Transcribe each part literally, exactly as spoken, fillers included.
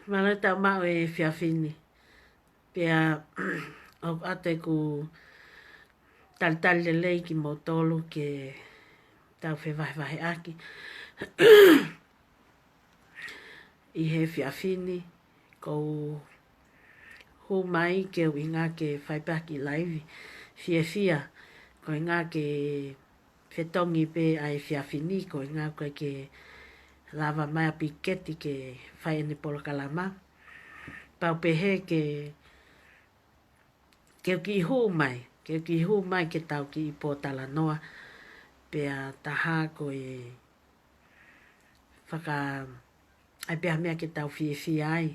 Mālō e tau maʻu e efiafi ni. Pea ʻoku ʻoatu ʻeku talitali lelei kimoutolu ke tau fevahevaheʻaki ʻi he efiafi ni. Ko u hū mai ke u ʻuhinga ke fai pē ha kiʻi laivi fiefia. Ko e ʻuhinga ke fetongi pē ʻa e efiafi ni, ko e ʻuhinga ʻoku ʻikai ke lava mai ʻa Piketi ke fai ʻene polokalama. Pea u pehē ke, ke u kiʻi hū mai, ke u kiʻi hū mai ke tau kiʻi pōtalanoa. Pea taha ko e faka-, ʻai pē ha meʻa ke tau fiefia ai,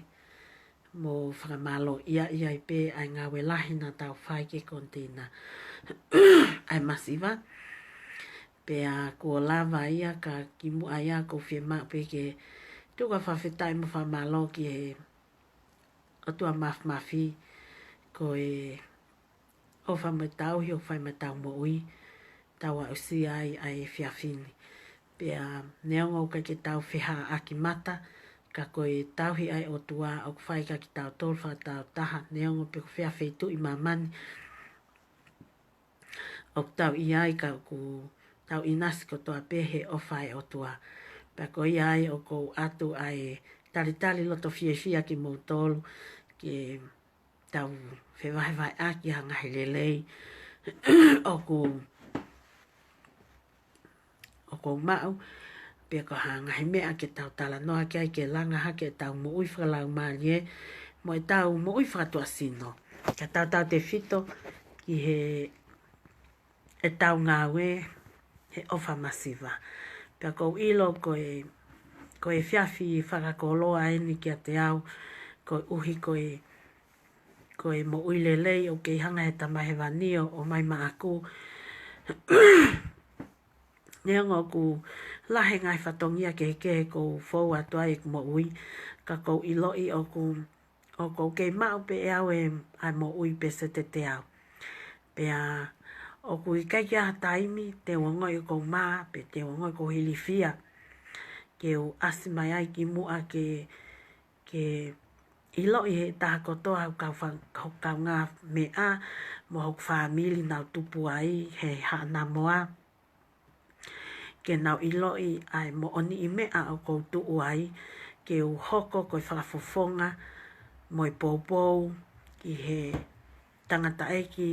mo fakamālōʻia ai pē ʻa e ngāue lahi naʻa tau fai ki he koniteina ʻa e masiva. Pea kuo lava ia ka kimuʻa ia ʻoku ou fiemaʻu pē ke tuku ʻa e fakafetaʻi mo e fakamālō ki he ʻOtua Māfimafi, ko e ʻofa mo e tauhi ʻoku fai maʻa ʻetau moʻui, tau aʻusia ai ʻa e efiafi ni. Pea neongo ʻoku ʻikai ke tau fehaʻaki mata, ka ko e tauhi ʻa e ʻOtua ʻoku fai kia kitautolu fakataautaha, neongo pe ko fē feituʻu ʻi māmani ʻoku tau ʻi ai, ka ʻoku tau ʻinasi kotoa pē he ʻofa ʻa e ʻOtua. Pea ko ia ai ʻoku ou ʻoatu ʻa e talitali loto fiefia kimoutolu ke tau fevahevaheʻaki ha ngaahi lelei ʻoku, ʻoku ou maʻu, pe ko ha ngaahi meʻa ke tau talanoa ki ai ke langa hake ʻetau moʻui fakalaumālie mo ʻetau moʻui fakatuʻasino. Ka tau tautefito ki he ʻetau ngāue he ʻofa masiva. Pea ʻoku ou ʻilo ko e, ko e efiafi fakakoloa eni kiate au, koeʻuhi ko e, ko e moʻui lelei ʻoku kei hanga he Tamai Hēvani ʻo ʻomai maʻaku. Neongo ʻoku lahi e ngaahi fatongia kehekehe ʻoku ou fou atu ai ʻeku moʻui, ka ʻoku ou ʻiloʻi ʻoku, ʻoku ou kei maʻu pē ʻe au e, ʻa e moʻui pē sētete au. Pea ʻoku ʻikai ke ʻi ai ha taimi te u ongoʻi ʻoku ou mā, pe te u ongoʻi ʻoku ou hilifia, ke u ʻasi mai ai kimuʻa ke, ke ʻiloʻi he taha kotoa hoku kau fa-, hoku kaungāmeʻa, mo hoku fāmili naʻa ku tupu ai he Haʻa Namoa, ke nau ʻiloʻi ʻa e moʻoniʻi meʻa ʻoku ou tuʻu ai, ke u hoko ko e fakafofonga mo e poupou ki he tangataʻeiki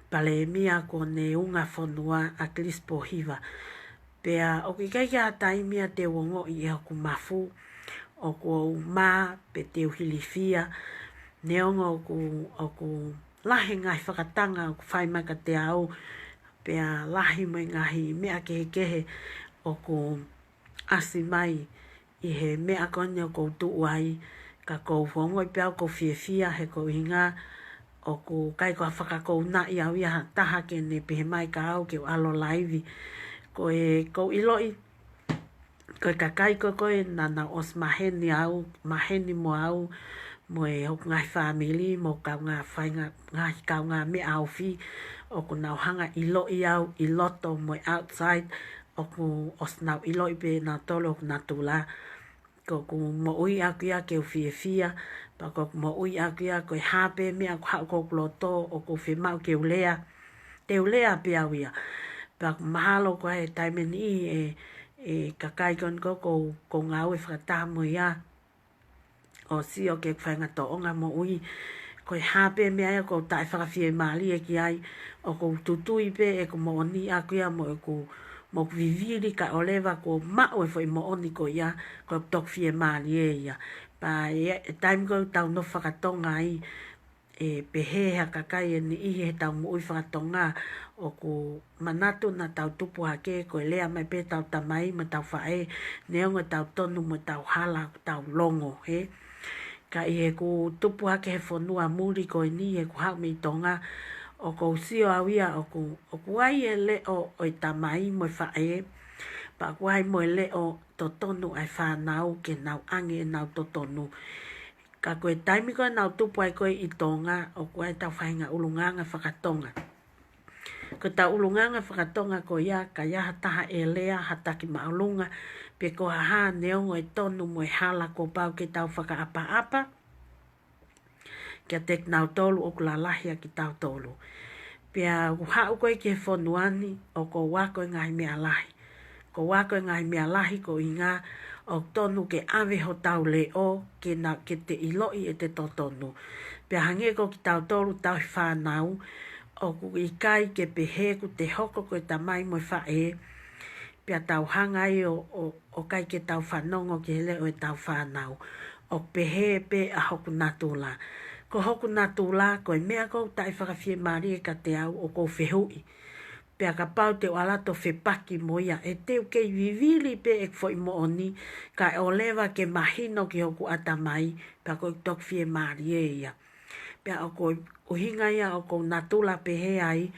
palēmia kuo ne unga fonua ʻa Kilisi Pōhiva. Pea ʻoku ʻikai ke ʻi ai ha taimi ia te u ongoʻi ʻe hoku mafu ʻoku ou mā pe te u hilifia, neongo ʻoku, ʻoku lahi e ngaahi fakatanga ʻoku fai mai kiate au, pea lahi mo e ngaahi meʻa kehekehe ʻoku ʻasi mai ʻi he meʻa ko eni ʻoku ou tuʻu ai, ka ʻoku ou ongoʻi pē au ʻoku ou fiefia he ko e ʻuhinga ʻoku ʻikai ko ha fakakounaʻi au ia ha taha ke ne pehē mai kia au ke u ʻalu laivi. Ko e, ʻoku ou ʻiloʻi, ko e kakai ko ē naʻa nau ʻosi maheni au, maheni mo au, mo e hoku ngaahi fāmili, mo e kaungā fainga-, ngaahi kaungāmeʻa ofi, ʻoku nau hanga ʻiloʻi au ʻi loto mo e outside, ʻoku ʻosi nau ʻiloʻi pē nautolu hoku natula. Ko ʻeku moʻui ʻaʻaku ia ke u fiefia, pea ko ʻeku moʻui ʻaʻaku ia ko e hā pē meʻa ʻoku haʻu ki hoku loto ʻoku ou fiemaʻu ke u lea, te u lea pē au ia. Pea ʻoku mahalo ko e taimi ʻe niʻihi e, e kakai ko eni ʻoku ou, ʻoku ou ngāue fakataha mo ia, ʻo sio ki heʻeku faʻahinga tōʻonga moʻui, ko e hā pē meʻa ia ʻoku ou taʻefakafiemālie ki ai, ʻoku ou tutui pē ʻeku moʻoni ʻaʻaku ia mo ʻeku, mo ʻeku vivili kae ʻoua leva kuo maʻu e foʻi moʻoni ko ia, ko ʻeku toki fiemālie ia. Pea ʻi he, e taimi ʻoku tau nofo fakatonga ai, ʻe pehē ʻe ha kakai ʻe niʻihi heʻetau moʻui fakatonga, ʻoku manatu naʻa tau tupu hake ko e lea mai pē ʻetau tamai mo ʻetau faʻē, neongo ʻetau tonu mo ʻetau hala ʻoku tau longo, hē? Ka ʻi heʻeku tupu hake he fonua muli ko eni, heʻeku haʻu mei Tonga, ʻoku ou sio au ia ʻoku, ʻoku ʻi ai e leʻo ʻo e tamai mo e faʻē, pea ʻoku ʻi ai mo e leʻo totonu ʻa e fānau ke nau ʻange ʻenau totonu. Ka ko e taimi ko ē naʻa nau tupu ai ko ē ʻi Tonga, ʻoku ʻi ai ʻetau faʻahinga ʻulungaanga fakatonga. Ko ʻetau ʻulungaanga fakatonga ko ia, ka ʻi ai ha taha ʻe lea, ha taki māʻolunga, pe ko ha hā, neongo e tonu mo e hala, kuo pau ke tau fakaʻapaʻapa kiate kinautolu ʻoku lalahi ʻa kitautolu. Pea ʻoku haʻu koe ki he fonua ni, ʻoku ou ako e ngaahi meʻa lahi. ʻOku ou ako e ngaahi meʻa lahi koeʻuhinga ʻoku tonu ke ʻave hotau leʻo ke na, ke te ʻiloʻi ʻete totonu. Pea hangē ko kitautolu tauhi fānau, ʻoku ʻikai ke pehē kuo te hoko ko e tamai mo e faʻē, pea tau hanga ai ʻo, ʻo, ʻo ʻikai ke tau fanongo ki he leʻo ʻetau fānau. ʻOku pehē pē ʻa hoku natula. Ko hoku natula, ko e meʻa ʻoku taʻefakafiemālie kiate au ʻoku ou fehuʻi. Pea kapau te u ʻalu atu ʻo fepaki mo ia, ʻe te u kei vivili pē ʻeku foʻi moʻoni, kae ʻoua leva ke mahino ki hoku ʻatamai, pea ko e toki fiemālie ia. Pea ʻoku ʻuhinga ia ʻoku ou natula pehē ai,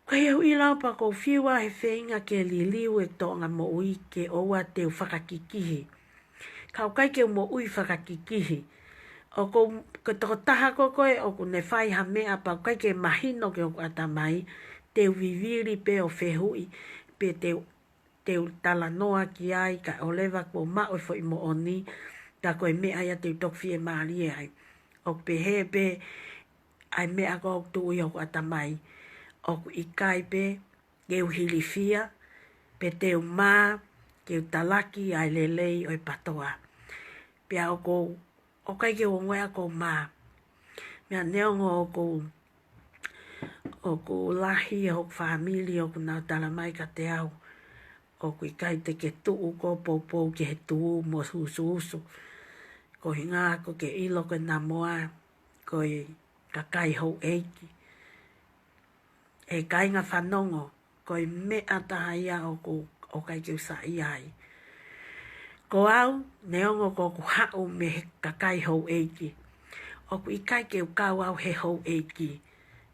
ʻikai ke u ʻilo pe ʻoku ou fiu au he feinga ke liliu e tōʻonga moʻui ke ʻoua te u fakakikihi. Ka ʻoku ʻikai ke u moʻui fakakikihi. ʻOku ou, ko e tokotaha ko ē ʻoku ne fai ha meʻa pea ʻoku ʻikai ke mahino ki hoku ʻatamai, te u vivili pē ʻo fehuʻi, pe te u, te u talanoa ki ai kae ʻoua leva kuo u maʻu e foʻi moʻoni, ka ko e meʻa ia te u toki fiemālie ai. ʻOku pehē pē ʻa e meʻa ʻoku tuʻu ʻi hoku ʻatamai. ʻOku ʻikai pē ke u hilifia, pe te u mā, ke u talaki ʻa e lelei ʻo e PTOA. Pea ʻoku ou, ʻoku ʻikai ke u ongoʻi au ʻoku ou mā. Meʻa neongo ʻoku, ʻoku lahi hoku fāmili ʻoku nau tala mai kiate au, ʻoku ʻikai te ke tuʻu ʻo poupou ki he tuʻu mo e usuusu. Koeʻuhinga ʻoku ke ʻilo ko e namoa, ko e kakai houʻeiki. ʻE kāinga fanongo, ko e meʻa taha ia ʻoku, ʻoku ʻikai ke u saiʻia ai. Ko au, neongo ʻoku ou haʻu mei he kakai houʻeiki, ʻoku ʻikai ke u kau au he houʻeiki.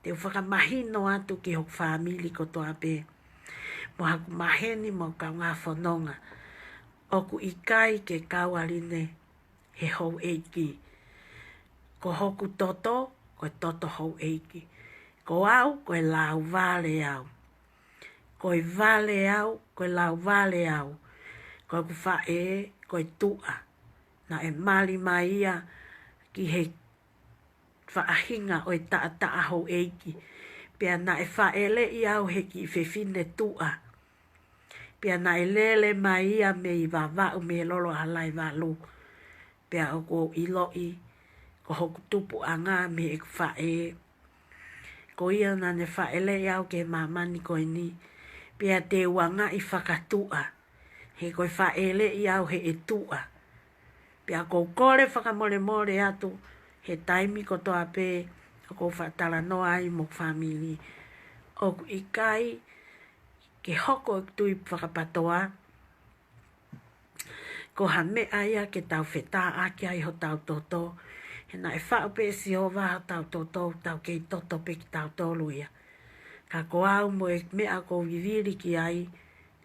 Te u fakamahino atu ki hoku fāmili kotoa pē, mo haku maheni mo e kaungā fononga, ʻoku ʻikai ke kau ʻaʻaku he houʻeiki. Ko hoku toto, ko e toto houʻeiki. Ko au, ko e lauvale au. Ko e vale au, ko e lauvale au. Ko ʻeku faʻē, ko e tuʻa. Naʻe mali mai ia ki he faʻahinga ʻo e taʻataʻa houʻeiki. Pea naʻe faʻeleʻi au he kiʻi fefine tuʻa. Pea naʻe lele mai ia mei Vavaʻu, mei Lolo ʻa Halaevalu. Pea ʻoku ou ʻiloʻi ko hoku tupuʻanga mei heʻeku faʻē. Ko ia naʻa ne faʻeleʻi au ki he māmani ko eni. Pea te u angaʻi fakatuʻa. He ko e faʻeleʻi au heʻe tuʻa. Pea ʻoku ou kole fakamolemole atu he taimi kotoa pē ʻoku ou faʻa talanoa ai mo e fāmili. ʻOku ʻikai ke hoko ʻeku tui faka-PTOA ko ha meʻa ia ke tau fetāʻaki ai hotau toto. He naʻe faʻu pē ʻe Sihova hotau toto, tau kei toto pē kitautolu ia. Ka ko au mo e meʻa ʻoku ou vivili ki ai,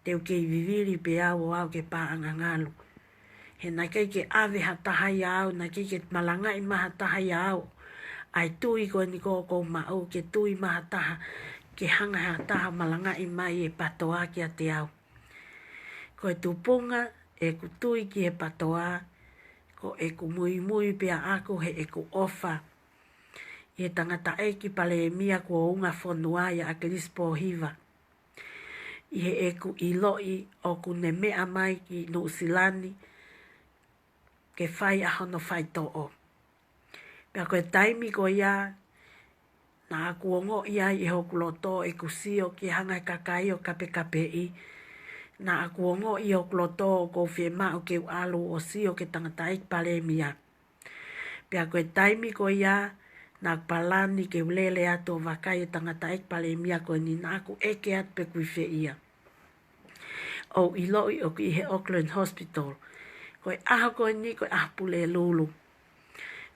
te u kei vivili pē au ʻo aʻu ki he paʻanga ngalu. He naʻe ʻikai ke ʻave ha taha ia au, naʻe ʻikai ke malangaʻi mai ha taha ia au. ʻA e tui ko eni ʻoku ou maʻu, ke tui mai ha taha, ke hanga ha taha malangaʻi mai e PTOA kiate au. Ko e tupunga ʻeku tui ki he PTOA, ko ʻeku muimui pē ʻaʻaku heʻeku ʻofa ʻi he tangataʻeiki palēmia kuo unga fonua ia ʻAkilisi Pōhiva. ʻI heʻeku ʻiloʻi ʻoku ne meʻa mai ki Nuʻusila ni ke fai ʻa hono faitoʻo. Pea ko e taimi ko ia, naʻa ku ongoʻi ai ʻi hoku loto ʻeku sio ki he hanga ʻe he kakai ʻo kapekapeʻi. Naʻa ku ongoʻi ʻi hoku loto ʻoku ou fiemaʻu ke u ʻalu ʻo sio ki he tangataʻeiki palēmia. Pea ko e taimi ko ia, naʻa ku palani ke u lele atu ʻo vakai e tangataʻeiki palēmia ko eni, naʻa ku ʻeke atu pe ʻoku ʻi fē ia. ʻOku ou ʻiloʻi ʻoku ʻi he Auckland Hospital. Ko e ʻaho ko eni, ko e ʻaho Pulelulu.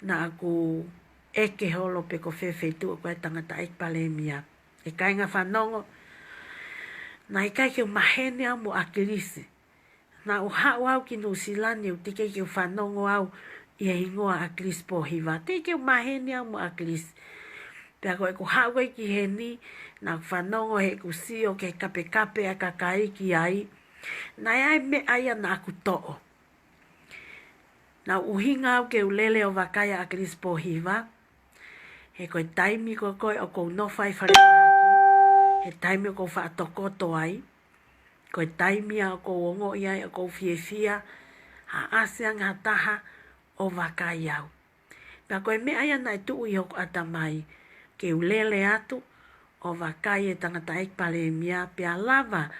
Naʻa ku ʻeke holo pe ko fē feituʻu ʻoku ʻi ai e tangataʻeiki palēmia. ʻE kāinga fanongo, naʻe ʻikai ke u maheni au mo ʻAkilisi. Naʻa ku haʻu au ki Nuʻusila ni ʻo teʻeki ke u fanongo au ʻi he hingoa ʻAkilisi Pōhiva. Teʻeki ke u maheni au mo ʻAkilisi. Pea ko ʻeku haʻu ko ē ki heni, naʻá ku fanongo heʻeku sio ki he kapekape ʻa e kakai ki ai. Naʻe ʻi ai e meʻa ia naʻá ku toʻo. Naʻe ʻuhinga au ke u lele ʻo vakai ʻa ʻAkilisi Pōhiva. He ko e taimi ko ē ʻoku ou nofo ai falemahaki, he taimi ʻoku ou faʻa tokoto ai. Ko e taimi ia ʻoku ou ongoʻi ai ʻoku ou fiefia, ha ʻasi ange ha taha ʻo vakai au. Pea ko e meʻa ia naʻe tuʻu ʻi hoku ʻatamai, ke u lele atu ʻo vakai e tangataʻeiki palēmia, pea lava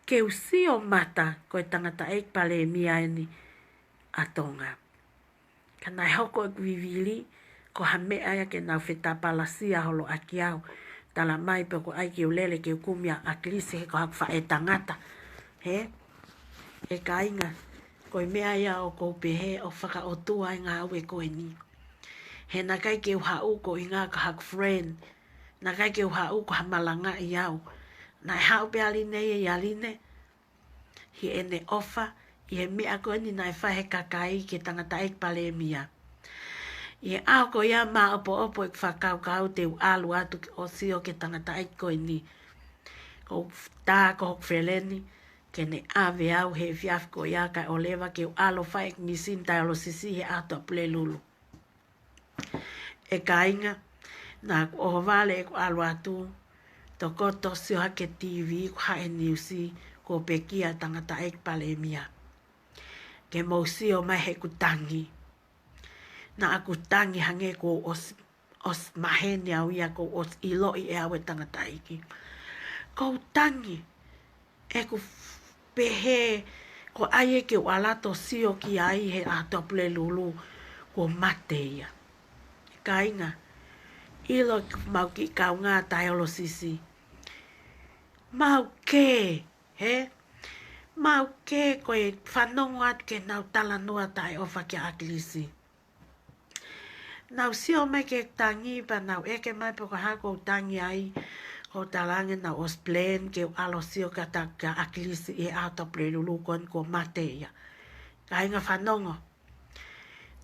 ke u sio mata ko e tangataʻeiki palēmia eni ʻa Tonga. Ka naʻe hoko ʻeku vivili, ko ha meʻa ia ke nau fetapalasia holo ʻaki au. Talamai pē ʻoku ʻai ke u lele ke u kumi ʻa ʻAkilisi he ko haku faʻētangata. Hē? ʻE kāinga, ko e meʻa ia ʻoku ou pehē ʻoku fakaʻotua e ngāue ko eni. He naʻe ʻikai ke u haʻu ko e ʻuhinga ko haku friend. Naʻe ʻikai ke u haʻu ko ha malangaʻi au. Naʻe haʻu pē ʻa Line ia ʻia Line, ʻi heʻene ʻofa, ʻi he meʻa ko eni naʻe fai he kakai ki he tangataʻeiki palēmia. ʻI he ʻaho ko ia māʻopoʻopo ʻeku fakakaukau te u ʻalu atu ke u sio ki he tangataʻeiki ko eni. Ko u tā ko hoku feleni, ke ne ʻave au he efiafi ko ia kae ʻoua leva ke u ʻalu ʻo fai ʻeku misini taʻeʻaulosisi he ʻaho Tuʻapulelulu. ʻE kāinga, naʻá ku ʻohovale ʻeku ʻalu atu, tokoto sio hake ki he T V, ko e hā e niusi, kuo pekia e tangataʻeiki palēmia. Ke mou sio mai heʻeku tangi. Naʻá ku tangi hangē kuo ʻosi, ʻosi maheni au ia kuo ʻosi ʻiloʻi ʻe au e tangataʻeiki. Ko u tangi, ʻeku f-, pehē, ko ʻai ē ke u ʻalu atu ʻo sio ki ai he ʻaho Tuʻapulelulu, kuo mate ia. ʻE kāinga, ʻilo ʻemau kiʻi kaungā taʻeʻaulosisi. Mau kē, hē? Mau kē ko e fanongo atu ki heʻenau talanoa taʻeʻofa kia ʻAkilisi. Nau sio mai ki heʻeku tangi pea nau ʻeke mai pe ko e hā ʻoku ou tangi ai, ko u talaange naʻá ku ʻosi plan ke u ʻalu ʻo sio kia ta-, kia ʻAkilisi he ʻaho Tuʻapulelulu ko eni kuo mate ia. Kāinga fanongo.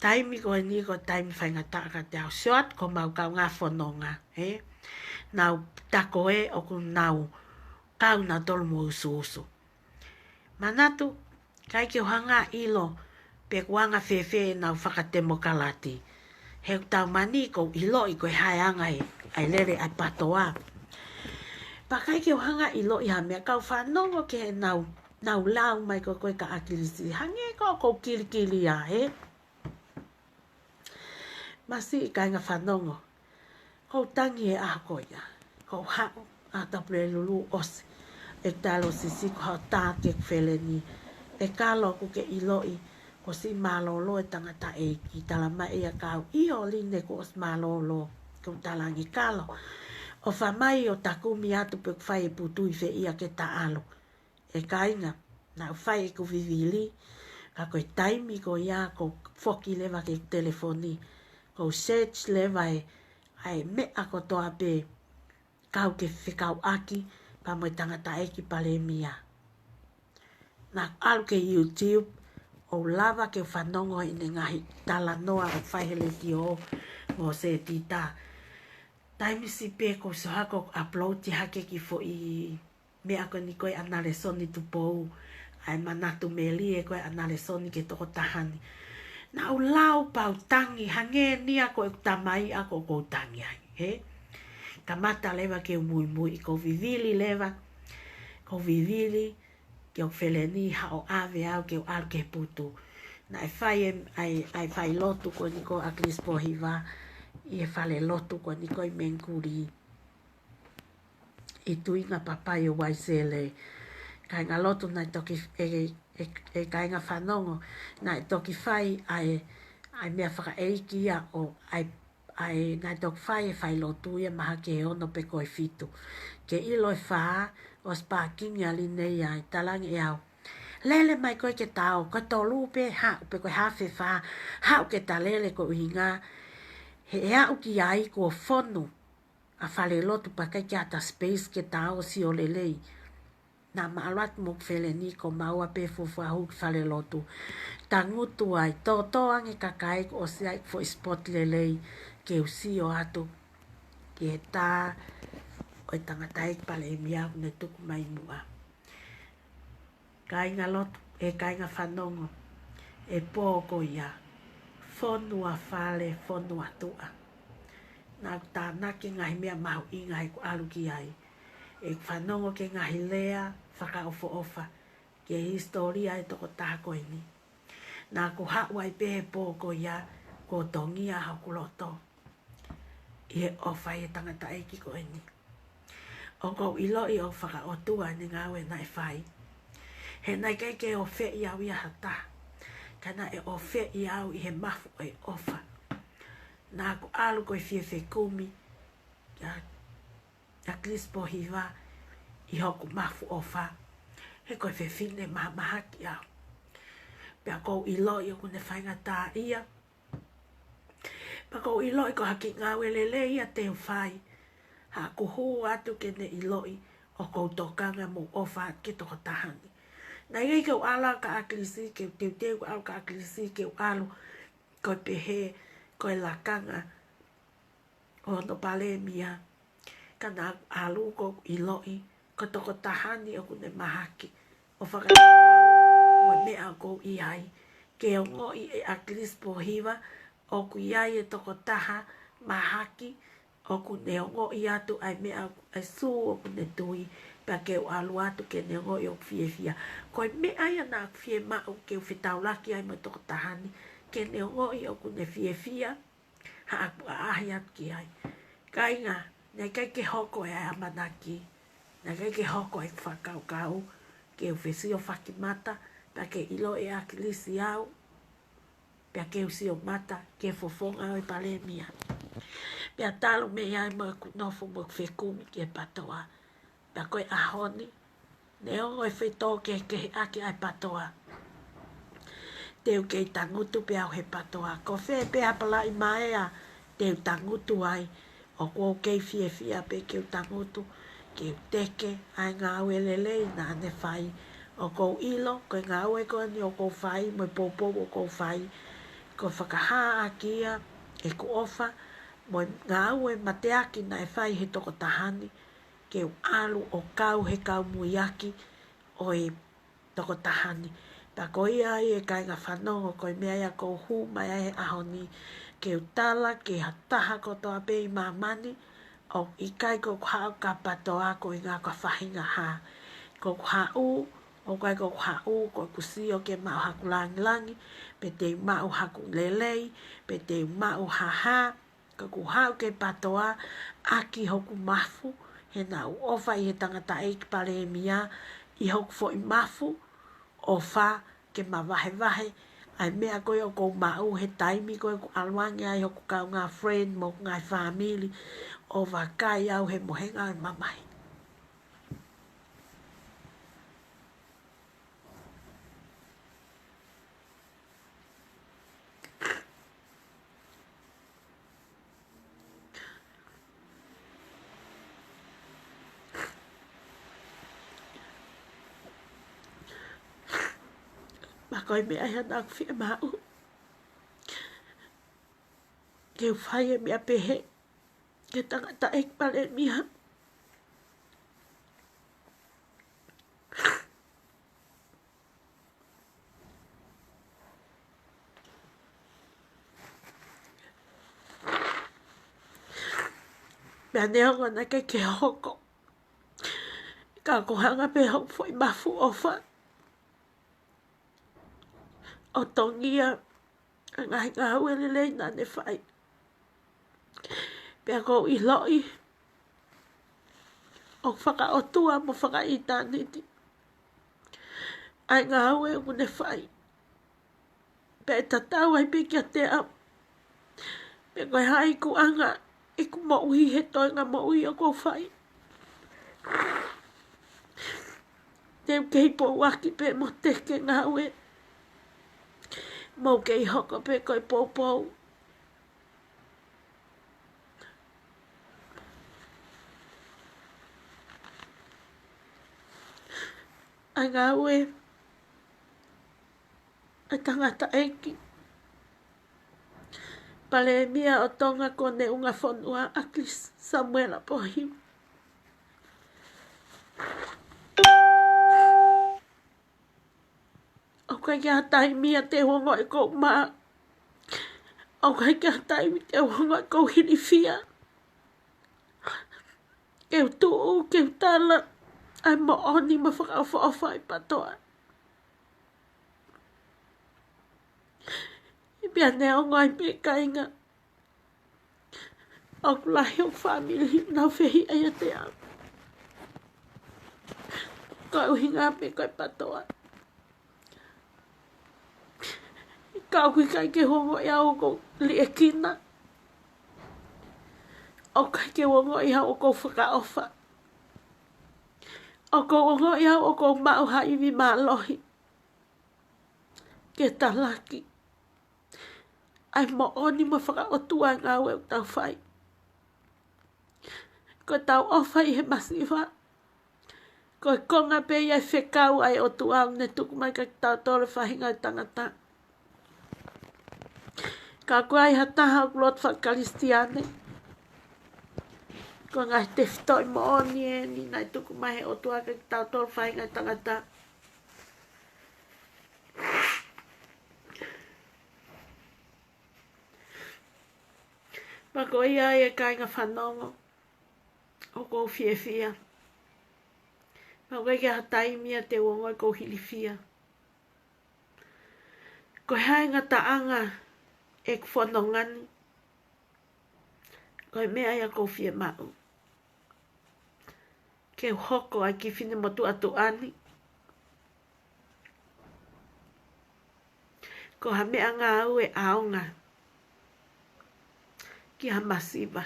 Taimi ko eni ko e taimi faingataʻa kiate au. Sio atu ko homau kaungā fononga, hē? Nau tako ē ʻoku nau kau nautolu mo Usuusu. Manatu, ʻikai ke u hanga ʻilo pe ʻoku anga fēfē ʻenau fakatemokalati. He ʻoku tau mani ko u ʻiloʻi ko e hā e anga ʻa e, ʻa e lele ʻa e PTOA. Pea ʻikai ke u hanga ʻiloʻi ha meʻa ka u fanongo ki heʻenau, nau lau mai ko ē kia ʻAkilisi. Hangē ko ē ʻoku ou kilikili ia, hē? Masiʻi kāinga fanongo. Ko u tangi he ʻaho ko ia. Ko u haʻu ʻaho Tuʻapulelulu ʻosi ʻeku taʻeʻaulosisi ko u haʻu ʻo tā ki heʻeku feleni. ʻE Kalo, ʻokú ke ʻiloʻi kuo ʻosi mālōlō e tangataʻeiki. Talamai ʻe ia kia au, ʻio Line, kuo ʻosi mālōlō. Ko u talaange, Kalo, ʻofa mai ʻo takumi atu pe ʻoku fai e putu ʻi fē ia ke ta ʻalu. ʻE kāinga, naʻá ku fai ʻeku vivili, ka ko e taimi ko ia ko u foki leva ki he telefoni, ko u search leva e, ʻa e meʻa kotoa pē kau ke fekauʻaki pea mo e tangataʻeiki palēmia. Naʻá ku ʻalu ki he YouTube, ʻo lava ke u fanongo heʻene ngaahi talanoa ʻoku fai he letiō mo Setita. Taimi siʻi pē ko u sio hake ʻoku upload hake e kiʻi foʻi meʻa ko eni ko ē ʻa Nalesoni Tupou, ʻa e Manatu Melie ko ē ʻa Nalesoni ki he tokotaha ni. Naʻá ku lau pea u tangi, hangē ni ia ko ʻeku tamai ʻa ē ʻoku ou tangi ai, hē? Kamata leva ke u muimui, ko u vivili leva, ko u vivili ki hoku feleni haʻu ʻo ʻave au ke u ʻalu ki he putu. Naʻe fai e, ʻa e, ʻa e failotu ko eni ko ē ʻa ʻAkilisi Pōhiva, ʻi he falelotu ko eni ko ē ʻi Mengikuli, ʻi Tuinga Papai ʻo Uaisele. Kāingalotu, naʻe toki, ʻe, ʻe, ʻe kāinga fanongo, naʻe toki fai ʻa e, ʻa e meʻa fakaʻeiki ia ʻo ʻa e, ʻa e, naʻe toki fai e failotu ia mahalo ki he ono pe ko e fitu. Ke ʻilo e fā, ʻosi pākingi ʻa Line ia, ʻe talaange ʻe au, lele mai koe ke ta ō, ko e tolu pē haʻu, pe ko e haafe fā, haʻu ke ta lele, ko e ʻuhinga he ʻe aʻu ki ai kuo fonu ʻa e falelotu pea ʻikai ke ʻi ai ha space ke ta ō ʻo sio lelei. Naʻá ma ʻalu atu mo hoku feleni, ko maua pē, fuofua hū ki falelotu. Tangutu ai, tōtō ange kakai kuo ʻosi ʻi ai e foʻi spot lelei ke u sio atu. ki he tā ʻo e tangataʻeiki palēmia ʻoku ne tuku mai muʻa. Kāinga lotu, ʻe kāinga fanongo, ʻi he pō ko ia, fonua fale, fonua tuʻa. Naʻa ku tānaki ngaahi meʻa mahuʻinga heʻeku ʻalu ki ai. ʻEku fanongo ki he ngaahi lea fakaʻofoʻofa ki he hisitōlia ʻo e tokotaha ko eni. Naʻa ku haʻu ai pē he pō ko ia, kuo tongia hoku loto ʻi he ʻofa ʻi he tangataʻeiki ko eni. ʻOku ou ʻiloʻi ʻoku fakaʻotua ʻene ngāue naʻe fai. He naʻe ʻikai ke ofeʻi au ʻe ha taha, ka naʻe ofeʻi au ʻi he mafu ʻo e ʻofa. Naʻa ku ʻalu ko e fie fekumi kia ʻAkilisi Pōhiva ʻi hoku mafu ʻofa, he ko e fefine mahamahaki au. Pea ʻoku ou ʻiloʻi ʻoku ne faingataʻaʻia. Pea ʻoku ou ʻiloʻi ko ha kiʻi ngāue lelei ia te u fai. Haʻaku hū atu ke ne ʻiloʻi ʻoku ou tokanga mo ʻofa atu ki he tokotaha ni. Naʻe ʻikai ke u ʻalu kia ʻAkilisi, ke u teuteu ke u ʻalu kia ʻAkilisi, ke u ʻalu ko e pehē ko e lakanga ʻo hono palēmia. Ka naʻa ku ʻalu ʻoku ou ʻiloʻi ko e tokotaha ni ʻoku ne mahaki ʻo fakatatau mo e meʻa ʻoku ou ʻi ai. Ke ongoʻi ʻe ʻAkilisi Pōhiva ʻoku ʻi ai e tokotaha mahaki ʻoku ne ongoʻi atu ʻa e meʻa ʻoku, ʻa e sū ʻoku ne tui, pea ke u ʻalu atu ke ne ongoʻi ʻoku fiefia. Ko e meʻa ia naʻa ku fiemaʻu ke u fetaulaki ai mo e tokotaha ni, ke ne ongoʻi ʻoku ne fiefia, haʻaku ʻaʻahi atu ki ai. Kāinga, naʻe ʻikai ke hoko ʻa e ʻamanaki, naʻe ʻikai ke hoko ʻa e fakakaukau ke u fesiofaki mata, pea ke ʻilo ʻe ʻAkilisi au, pea ke u sio mata ki he fofonga ʻo e palēmia. Pea talu mei ai mo ʻeku nofo mo ʻeku fekumi ki he PTOA. Pea ko e ʻaho ni, neongo e fetōkehekeheʻaki ʻa e PTOA, te u kei tangutu pē au he PTOA. Ko fē pē ha palaʻi maea te u tangutu ai, ʻoku ou kei fiefia pē ke u tangutu, ke u teke ʻa e ngāue lelei naʻa ne fai. ʻOku ou ʻilo ko e ngāue ko eni ʻoku ou fai mo e poupou ʻoku ou fai, ko e fakahāʻaki ia ʻeku ʻofa mo e ngāue mateaki naʻe fai he tokotaha ni, ke u ʻalu ʻo kau he kau muiaki ʻo e tokotaha ni. Pea ko ia ai e kāinga fanongo, ko e meʻa ia ʻoku ou hū mai ai he ʻaho ni, ke u tala ki ha taha kotoa pē ʻi māmani, ʻoku ʻikai ko ʻeku haʻu ki he PTOA ko e ʻuhinga ko e faʻahinga hā. Ko ʻeku haʻu, ʻoku ʻikai ko ʻeku haʻu ko ʻeku sio ke maʻu haku langilangi, pe te u maʻu haku lelei, pe te u maʻu ha hā, ka ʻoku ou haʻu ki he PTOA ʻaki hoku mafu, he naʻa ku ʻofa ʻi he tangataʻeiki palēmia ʻi hoku foʻi mafu ʻofa, ke ma vahevahe ʻa e meʻa ko ia ʻoku ou maʻu he taimi ko ē ʻoku ʻalu ange ai hoku kaungā friend mo hoku ngaahi fāmili ʻo vakai au he mohenga ʻo e mamahi. Pea ko e meʻa ia naʻa ku fiemaʻu ke u fai e meʻa pehē ki he tangataʻeiki palēmia. Pea neongo naʻe ʻikai ke hoko, ka ʻoku ou hanga pē hoku foʻi mafu ʻofa ʻo tongia ʻa e ngaahi ngāue lelei naʻa ne fai. Pea ʻoku ou ʻiloʻi ʻoku fakaʻotua mo fakaʻitāniti ʻa e ngāue ʻoku ne fai. Pea ʻe tatau ai pē kiate au pe ko e hā ʻeku anga ʻeku moʻui he toenga moʻui ʻoku ou fai. Te u kei pouaki pē mo teke ngāue, mo kei hoko pē ko e poupou. ʻA e ngāue ʻa e tangataʻeiki Palēmia ʻo Tonga ko ʻene ʻunga fonua, ʻAkilisi Samuela Pōhiva. ʻOku ʻikai ke ʻi ai ha taimi ia te u ongoʻi ʻoku ou mā. ʻOku ʻikai ke ʻi ai ha taimi te u ongoʻi ʻoku ou hilifia. Ke u tuʻu, ke u tala ʻa e moʻoni mo fakaʻofoʻofa ʻi PATOA. Pea neongo ai pē, kāinga, ʻoku lahi hoku fāmili naʻa nau fehiʻa ʻiate au. Ko e ʻuhinga pē ko e PATOA. Ka ʻoku ʻikai ke u ongoʻi au ʻoku ou liʻekina. ʻOku ʻikai ke u ongoʻi au ʻoku ou fakaʻofa. ʻOku ou ongoʻi au ʻoku ou maʻu ha ivi mālohi ke talaki ʻa e moʻoni mo fakaʻotua ʻa e ngāue ʻoku tau fai. Ko ʻetau ʻofa ʻi he masiva, ko e konga pē ia e fekau ʻa e ʻOtua ʻoku ne tuku mai kiate kitautolu e faʻahinga ʻo e tangata. Ka ʻoku ʻi ai ha taha ʻoku loto faka-Kalisitiane, ko e ngaahi tefitoʻi moʻoni eni naʻe tuku mai he ʻOtua kiate kitautolu faʻahinga ʻo e tangata. Pea ko ia ai e kāinga fanongo, ʻoku ou fiefia. Pea ʻoku ʻikai ke ʻi ai ha taimi ia te u ongoʻi ʻoku ou hilifia. Ko e hā e ngataʻanga ʻeku fononga ni? Ko e meʻa ia ʻoku ou fiemaʻu ke u hoko ai ki he finemotuʻa tuʻa ni ko ha meʻangāue ʻaonga ki ha masiva,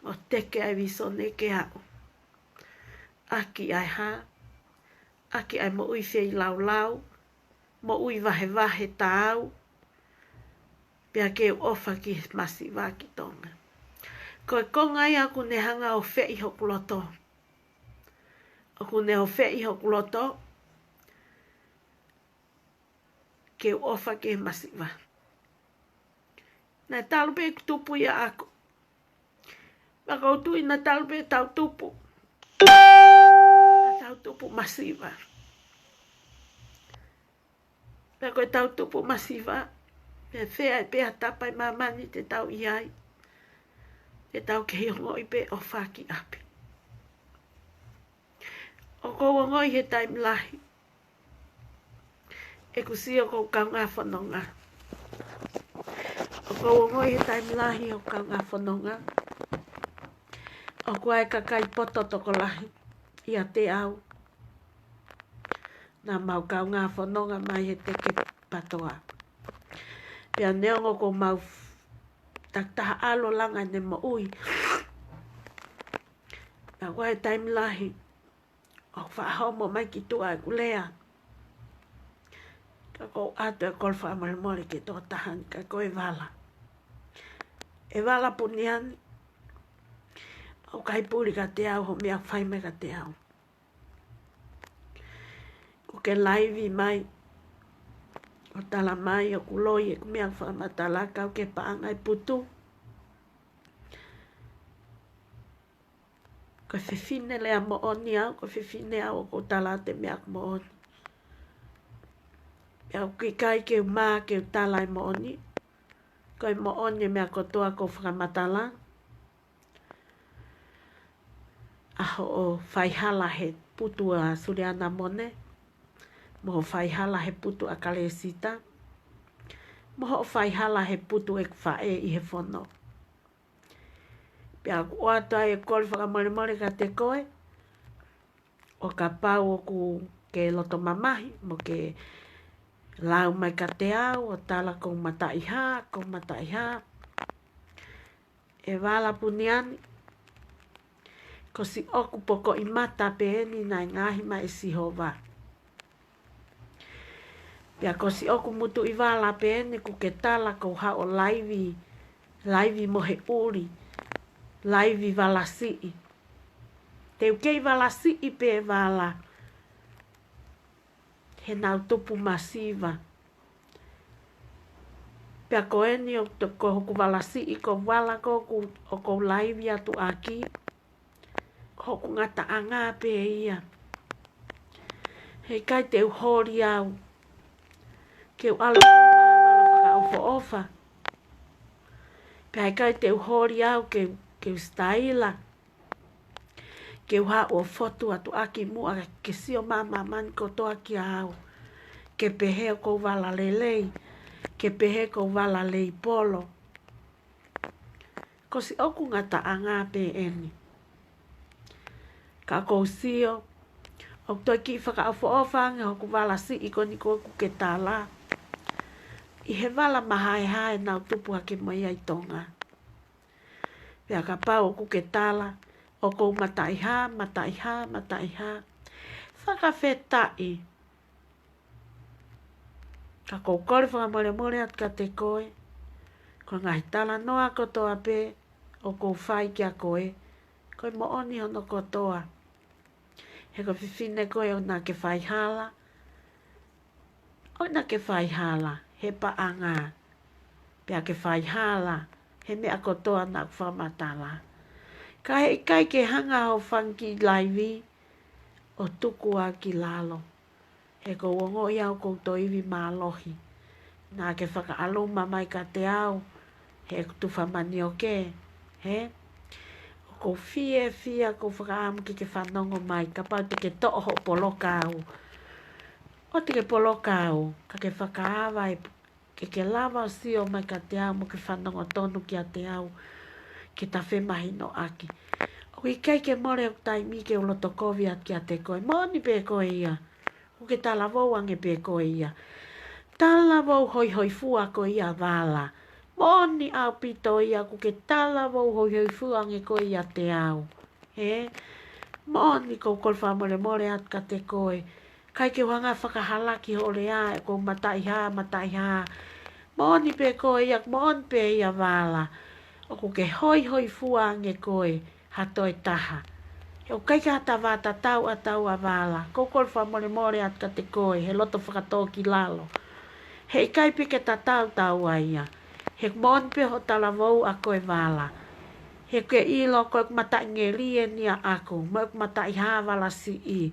ʻo teke ʻa e vīsone ke aʻu ʻaki ʻa e hā? ʻAki ʻa e moʻui feilaulau, moʻui vahevahe taau, pea ke u ʻofa ki he masiva ki Tonga. Ko e konga ia ʻoku ne hanga ʻo feʻi hoku loto. ʻOku ne ʻo feʻi hoku loto ke u ʻofa ki he masiva. Naʻe talu pē ʻeku tupu ʻia ʻaku. Pea ʻoku ou tui naʻa talu pē ʻetau tupu, naʻa tau tupu masiva. Pea ko ʻetau tupu masiva, pe fē ai pē ha tapa ʻi māmani te tau ʻi ai, te tau kei ongoʻi pē ʻofa ki ʻapi. ʻOku ou ongoʻi he taimi lahi ʻeku sio ki hoku kaungā fononga. ʻOku ou ongoʻi he taimi lahi hoku kaungā fononga, ʻoku ʻi ai e kakai poto tokolahi ʻiate au naʻa mau kaungā fononga mai he teke PATOA. Pea neongo ʻoku mau takitaha ʻalu ʻo langa ʻene moʻui, pea ʻoku ʻi ai e taimi lahi ʻoku faʻa homo mai ki tuʻa ʻeku lea, ka ʻoku ou ʻoatu e kole fakamolemole ki he tokotaha ni, ka ko e vala, e vala Puniani, ʻoku ʻikai puli kiate au hoʻo meʻa ʻoku fai mai kiate au. ʻOku ke laivi mai ʻo tala mai ʻoku loi ʻeku meʻa ʻoku fakamatala, ka ʻoku ke paʻanga e putu. Ko e fefine lea moʻoni au, ko e fefine au ʻoku ou tala atu e meʻa ʻoku moʻoni. Pea ʻoku ʻikai ke u mā ke u tala e moʻoni. Ko e moʻoni e meʻa kotoa ʻoku ou fakamatala. ʻA hoʻo faihala he putu ʻa Suliana Mone, mo hoʻo faihala he putu ʻa Kalesita, mo hoʻo faihala he putu ʻeku faʻē ʻi he fono. Pea ʻoku ou ʻoatu ai e kole fakamolemole kiate koe, ʻo kapau ʻoku ke loto mamahi mo ke lau mai kiate au ʻo tala ʻoku ou mataʻi hā, ʻoku ou mataʻi hā. E vala Puniani, ko siʻoku pokoʻi mata pē eni naʻe ngaohi mai ʻe Sihova. Pea ko siʻoku mutuʻi vala pē eni ʻoku ke tala ʻoku ou haʻu ʻo laivi, laivi mohe ʻuli, laivi vala siʻi. Te u kei vala siʻi pē vala he naʻa ku tupu masiva. Pea ko eni ʻoku to-, ko hoku vala siʻi, ko e vala ko ē ʻoku, ʻoku ou laivi atu ʻaki, ko hoku ngataʻanga pē ia. Heʻikai te u holi au ke u ʻalu ki ha vala fakaʻofoʻofa. Pea heʻikai te u holi au ke, ke u sitaila, ke u haʻu ʻo fotu atu ʻaki muʻa ke sio mai ʻa māmani kotoa kia au, ke pehē ʻoku ou vala lelei, ke pehē ʻoku ou vala leipolo. Ko siʻoku ngataʻanga pē eni. Ka ʻoku ou sio, ʻoku toe kiʻi fakaʻofoʻofa ange hoku vala siʻi ko eni ko ē ʻoku ke tala, ʻi he vala mahaehae naʻa ku tupu hake mo ia ʻi Tonga. Pea kapau ʻoku ke tala, ʻoku ou mataʻihā, mataʻihā, mataʻihā. Fakafetaʻi. Ka ʻoku ou kole fakamolemole atu kiate koe, ko e ngaahi talanoa kotoa pē ʻoku ou fai kia koe, ko e moʻoni hono kotoa. He ko e fefine ko ē ʻoku na ke faihala, ʻoku na ke faihala he paʻanga, pea ke faihala he meʻa kotoa naʻa ku fakamatala. Ka heʻikai ke hanga hoʻo fanga kiʻi laivi ʻo tuku au ki lalo. He ʻoku ou ongoʻi au ʻoku ou toe ivi mālohi. Naʻa ke fakaʻaluma mai kiate au, he ʻoku tufa manioke, he? ʻOku ou fiefia, ʻoku ou fakaʻamu ke ke fanongo mai, kapau te ke toʻo hoʻo poloka au. ʻOua te ke poloka au, ka ke fakaava e, ke ke lava ʻo sio mai kiate au mo ke fanongo tonu kiate au, ke ta femahinoʻaki. ʻOku ʻikai ke mole hoku taimi ke u loto kovi atu kiate koe. Moʻoni pē ko ia. ʻOku ke talavou ange pē koe ia. Talavou hoihoifua koe ia vala. Moʻoni ʻaupito ia ʻoku ke talavou hoihoifua ange koe ʻiate au. He? Moʻoni ʻoku ou kole fakamolemole atu kiate koe. ʻIkai ke u hanga fakahalaki hoʻo lea ʻoku ou mataʻihā, mataʻihā. Moʻoni pē koe ia, moʻoni pē ia vala. ʻOku ke hoihoifua ange koe ha toe taha. He ʻoku ʻikai ke ʻi ai ha vā tatau ʻataua vala. ʻOku ou kole fakamolemole atu kiate koe, he loto fakatōkilalo. Heʻikai pē ke tatau taua ia. He moʻoni pē hoʻo talavou ʻa koe vala. He ʻoku ke ʻilo ko ʻeku mataʻingeli eni ʻaʻaku, mo ʻeku mataʻihā vala siʻi.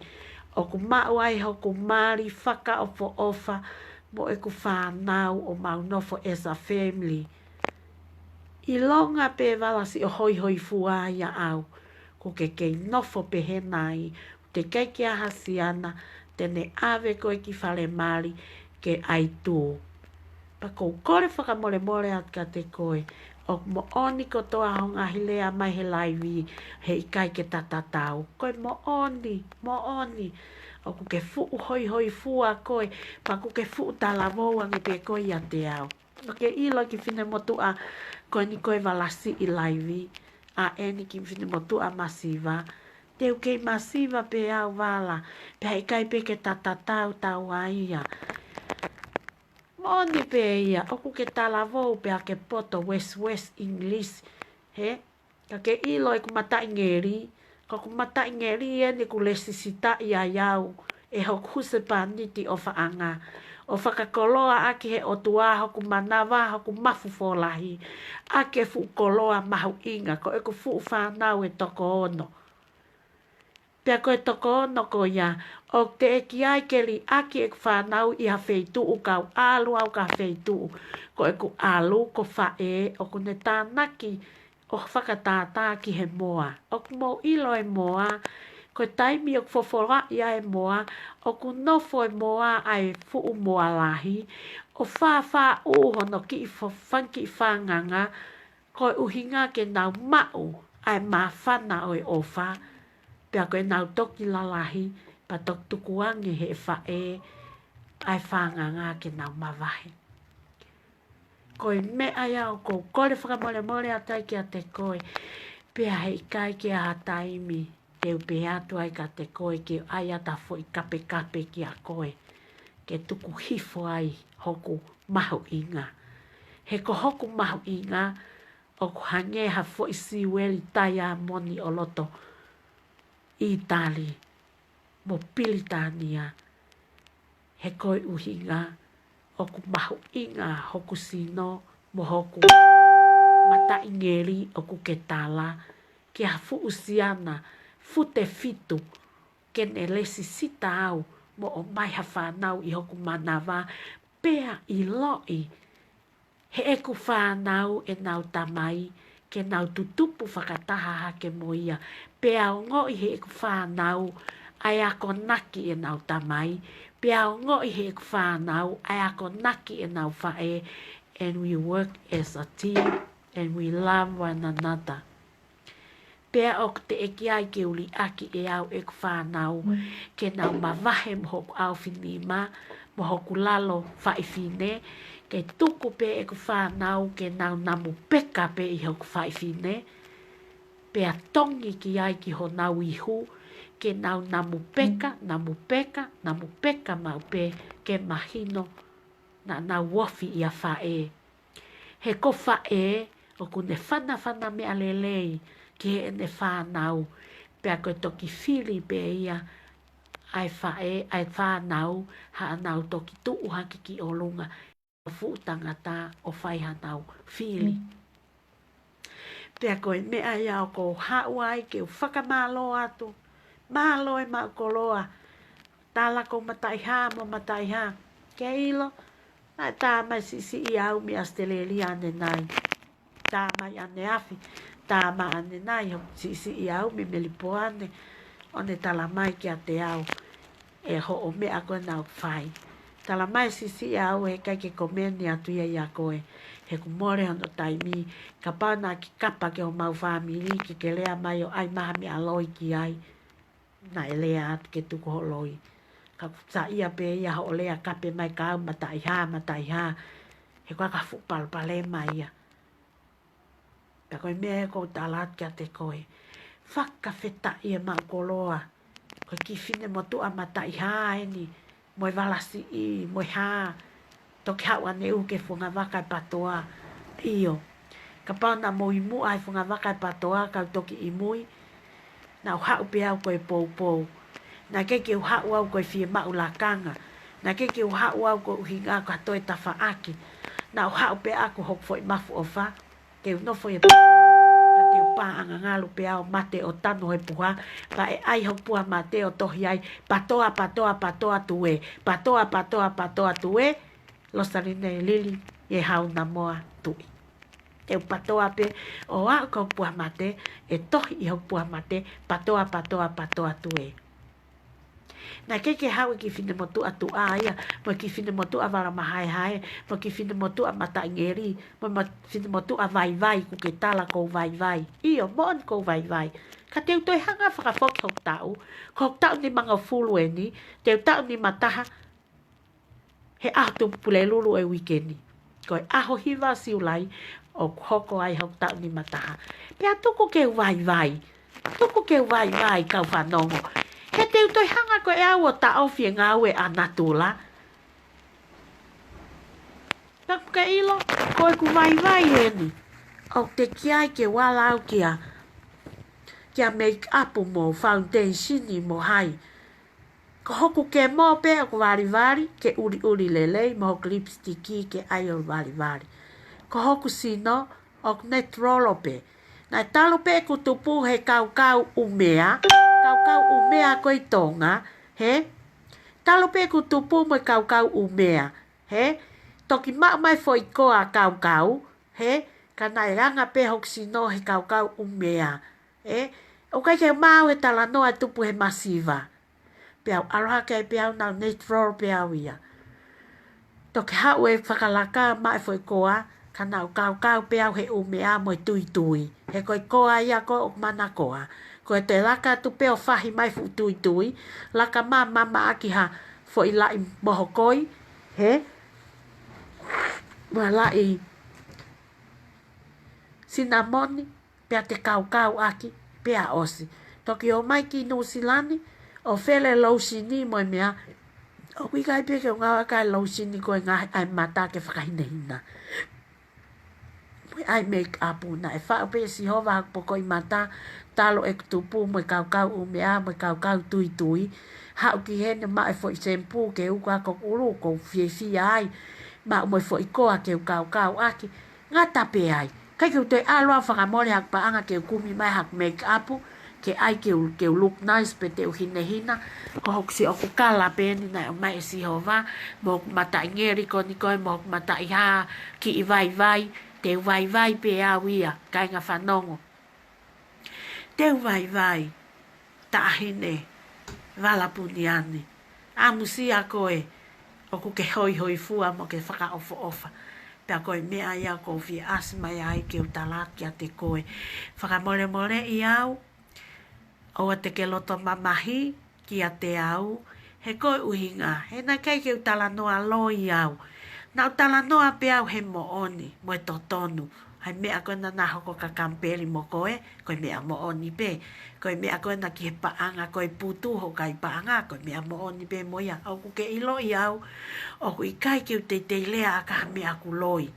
ʻOku maʻu ai hoku mali fakaʻofoʻofa, mo ʻeku fānau ʻo mau nofo as a family. ʻIlonga pē vala siʻi ʻo hoihoifua ia au, ʻoku ke kei nofo pehē nai, ʻoku teʻeki ai ke ʻi ai ha siana te ne ʻave koe ki falemali ke ʻai tū. Pea ʻoku ou kole fakamolemole atu kiate koe, ʻoku moʻoni kotoa hoʻo ngaahi lea mai he laivi, heʻikai ke ta tatau. Ko e moʻoni, moʻoni. ʻOku ke fuʻu hoihoifua koe, pea ʻoku ke fuʻu talavou ange pē koe ʻiate au. ʻOku ke ʻilo kiʻi finemotuʻa ko eni ko e vala siʻi laivi, ʻa eni kiʻi finemotuʻa masiva. Te u kei masiva pē au vala, pea heʻikai pē ke ta tatau taua ia. Moʻoni pē ia, ʻoku ke talavou pea ke poto West West English, he? Ka ke ʻilo ʻeku mataʻingeli, ko ʻeku mataʻingeli eni ʻoku lesisitaʻi ai au ʻe hoku husepāniti ʻofaʻanga, ʻo fakakoloa ʻaki he ʻOtua hoku manava, hoku mafu fōlahi, ʻaki e fuʻu koloa mahuʻinga, ko ʻeku fuʻu fānau ʻe toko ono. Pea ko e toko ono ko ia, ʻoku teʻeki ai ke liʻaki ʻeku fānau ʻi ha feituʻu, kau ʻalu au ki ha feituʻu. Ko ʻeku ʻalu ko faʻē, ʻoku ne tānaki ʻo fakatātā ki he moa. ʻOku mou ʻilo e moa, ko e taimi ʻoku fofolaʻi ai e moa, ʻoku nofo e moa ʻa e fuʻu moa lahi, ʻo fāfāʻū hono kiʻi fo-, fanga kiʻi fānganga, ko e ʻuhinga ke nau maʻu ʻa e māfana ʻo e ʻofa, pea ko ʻenau toki lalahi, pea toki tukuange he faʻē ʻa e fānganga ke nau mavahe. Ko e meʻa ia ʻoku ou kole fakamolemole atu ai kiate koe, pea heʻikai ke ʻi ai ha taimi te u pehē atu ai kiate koe ke ʻai atu ha foʻi kapekape kia koe, ke tuku hifo ai hoku mahuʻinga. He ko hoku mahuʻinga, ʻoku hangē ha foʻi siueli taiamoni ʻo loto ʻĪtali mo Pilitānia. He ko e ʻuhinga, ʻoku mahuʻinga hoku sino mo hoku mataʻingeli ʻoku ke tala ki ha fuʻu siana fute fitu ke ne lēsisita au mo ʻomai ha fānau ʻi hoku manava, pea ʻiloʻi heʻeku fānau ʻenau tamai ke nau tutupu fakataha hake mo ia, pea ongoʻi heʻeku fānau ʻa e akonaki ʻenau tamai, pea ongoʻi heʻeku fānau ʻa e akonaki ʻenau faʻē, and we work as a team, and we love one another. Pea ʻoku teʻeki ai ke u liʻaki ʻe au ʻeku fānau ke nau mavahe mo hoku ʻaofinima mo hoku lalo faʻifine, ke tuku pē ʻeku fānau ke nau namu peka pē ʻi hoku faʻifine, pea tongi ki ai ki honau ihu, ke nau namu peka, namu peka, namu peka maʻu pē, ke mahino naʻa nau ofi ʻia faʻē. He ko faʻē ʻoku ne fanafana meʻa lelei ki heʻene fānau, pea ko e toki fili pē ia ʻa e faʻē, ʻa e fānau, haʻanau toki tuʻu hake ki ʻolunga ʻo fuʻu tangata ʻo fai hanau fili. Pea ko e meʻa ia ʻoku ou haʻu ai ke u fakamālō atu. Mālō e maʻu koloa. Tala ko Mataʻihā mo Mataʻihā. Ke ʻilo, naʻe tā mai siʻisiʻi au mei ʻAositelēlia ʻanenai. Tā mai ʻaneafi, tā mai ʻanenai, hoku siʻisiʻi au mei Melipoane, ʻo ne tala mai kiate au ʻe hoʻo meʻa ko ē naʻa ku fai. Tala mai siʻisiʻi au he ʻikai ke komeni atu ia ʻia koe, he kuo mole hono taimi, kapau naʻa ke kapa ki homau fāmili ke ke lea mai ʻo ʻai mai ha meʻa loi ki ai, naʻe lea atu ke tuku hoʻo loi. Ka kuo saiʻia pē ia hoʻo lea kape mai kia au Mataʻihā, Mataʻihā. He ko e ka fuʻu palopalema ia. Pea ko e meʻa ē ʻoku ou tala atu kiate koe. Fakafetaʻi e maʻu koloa. Ko e kiʻi finemotuʻa Mataʻihā eni, mo e valasiʻi, mo e hā. Toki haʻu ʻaneuhu ki he fungavaka ʻe Patoa. ʻIo. Kapau naʻa mou ʻi muʻa he fungavaka ʻe Patoa, kau toki ʻi mui. Naʻa ku haʻu pē au ko e poupou. Naʻe ʻikai ke u haʻu au ko e fiemaʻu lakanga. Naʻe ʻikai ke u haʻu au ko e ʻuhinga ko ha toe tafaʻaki. Naʻa ku haʻu pē au ko hoku foʻi mafu ʻofa. Ke u nofo ʻi he Patoa, ka te u paʻanga ngalu pē au ʻo mate ʻo tanu he puha, pea ʻe ʻai hoku puha mate ʻo tohi ai, Patoa, Patoa, Patoa Tuē, Patoa, Patoa, Patoa Tuē, Losaline Lili ʻi he Hau Namoa Tuʻi. Te u Patoa pē, ʻo aʻu ki hoku puha mate, ʻe tohi ʻi hoku puha mate, Patoa, Patoa, Patoa Tuē. Naʻe ʻikai ke haʻu e kiʻi finemotuʻa tuʻa ia, mo e kiʻi finemotuʻa vala mahaehae, mo e kiʻi finemotuʻa mataʻingeli, mo e ma-, finemotuʻa vaivai, ʻoku ke tala ʻoku ou vaivai. ʻIo, moʻoni ʻoku ou vaivai. Ka te u toe hanga fakafoki hoku taʻu, ko hoku taʻu nimangofulu eni, te u taʻu nimataha, he ʻaho Tuʻapulelulu e uike ni. Ko e ʻaho hiva Siulai ʻoku hoko ai hoku taʻu nimataha. Pea tuku ke u vaivai. Tuku ke u vaivai kau fanongo. He te u toe hanga ko ē au ʻo taʻofi e ngāue ʻa natula. Pea ʻoku ke ʻilo, ko ʻeku vaivai eni. ʻOku teʻeki ai ke u ala au kia, kia make up mo foundation mo hai. Ko hoku kemo pē ʻoku valivali, ke ʻuliʻuli lelei, mo hoku lipstick ke ʻai ʻo valivali. Ko hoku sino ʻoku natural pē. Naʻe talu pē ʻeku tupu he kaukau ʻumea, kaukau ʻumea ko ē ʻi Tonga, he? Talu pē ʻeku tupu mo e kaukau ʻumea, he? Toki maʻu mai foʻi koa kaukau, he? Ka naʻe anga pē hoku sino he kaukau ʻumea, he? ʻOku ʻikai ke maʻu he talanoa ʻe tupu he masiva. Pea u ʻalu hake ai pē au naʻa ku natural pē au ia. Toki haʻu e fakalaka maʻu e foʻi koa, ka naʻa ku kaukau pē au he ʻumea mo e tuitui. He ko e koa ia ko ē ʻoku manakoa. Ko e te laka atu pē ʻo fahi mai fuʻu tuitui, laka mā mamaʻaki ha foʻi laʻi mohokoi, he? Mo e laʻi sinamoni, pea te kaukau ʻaki, pea ʻosi. Toki ō mai ki Nuʻusila ni, ʻo fele lōsini mo e meʻa, ʻoku ʻikai pē ke u ngāueʻaki e lōsini ko ē ngaahi ʻai mata ke fakahinehina. Mo e ʻai make up naʻe faʻu pē ʻe Sihova haku pokoʻi mata, talu ʻeku tupu mo e kaukau ʻumea, mo e kaukau tuitui. Haʻu ki heni maʻu e foʻi shampoo ke uka ko ʻulu, ʻoku ou fiefia ai. Maʻu mo e foʻi koa ke u kaukau ʻaki, ngata pē ai. ʻIkai ke u toe ʻalu au, fakamole haku paʻanga ke u kumi mai haku make up, ke ʻai ke u, ke u look nice pe te u hinehina. Ko hoku siʻoku kala pē eni naʻe ʻomai ʻe Sihova, mo hoku mataʻi ngeli ko eni ko ē, mo hoku mataʻi hā kiʻi vaivai, te u vaivai pē au ia, kāinga fanongo. Te u vaivai, taʻahine vala puniani. ʻAmusia koe, ʻoku ke hoihoifua mo ke fakaʻofoʻofa. Pea ko e meʻa ia ʻoku ou fie ʻasi mai ai ke u tala atu kiate koe. Fakamolemoleʻi au, ʻoua te ke loto mamahi kiate au, he ko e ʻuhinga, he naʻe ʻikai ke u talanoa loi au. Naʻá ku talanoa pē au he moʻoni, mo e totonu. ʻA e meʻa ko ena naʻe hoko kia Kamipeli mo koe, ko e meʻa moʻoni pē. Ko e meʻa ko ena ki he paʻanga, ko e putu hoʻo kai paʻanga, ko e meʻa moʻoni pē mo ia. ʻOku ke ʻiloʻi au, ʻoku ʻikai ke u teitei lea ʻaki ha meʻa ʻoku loi.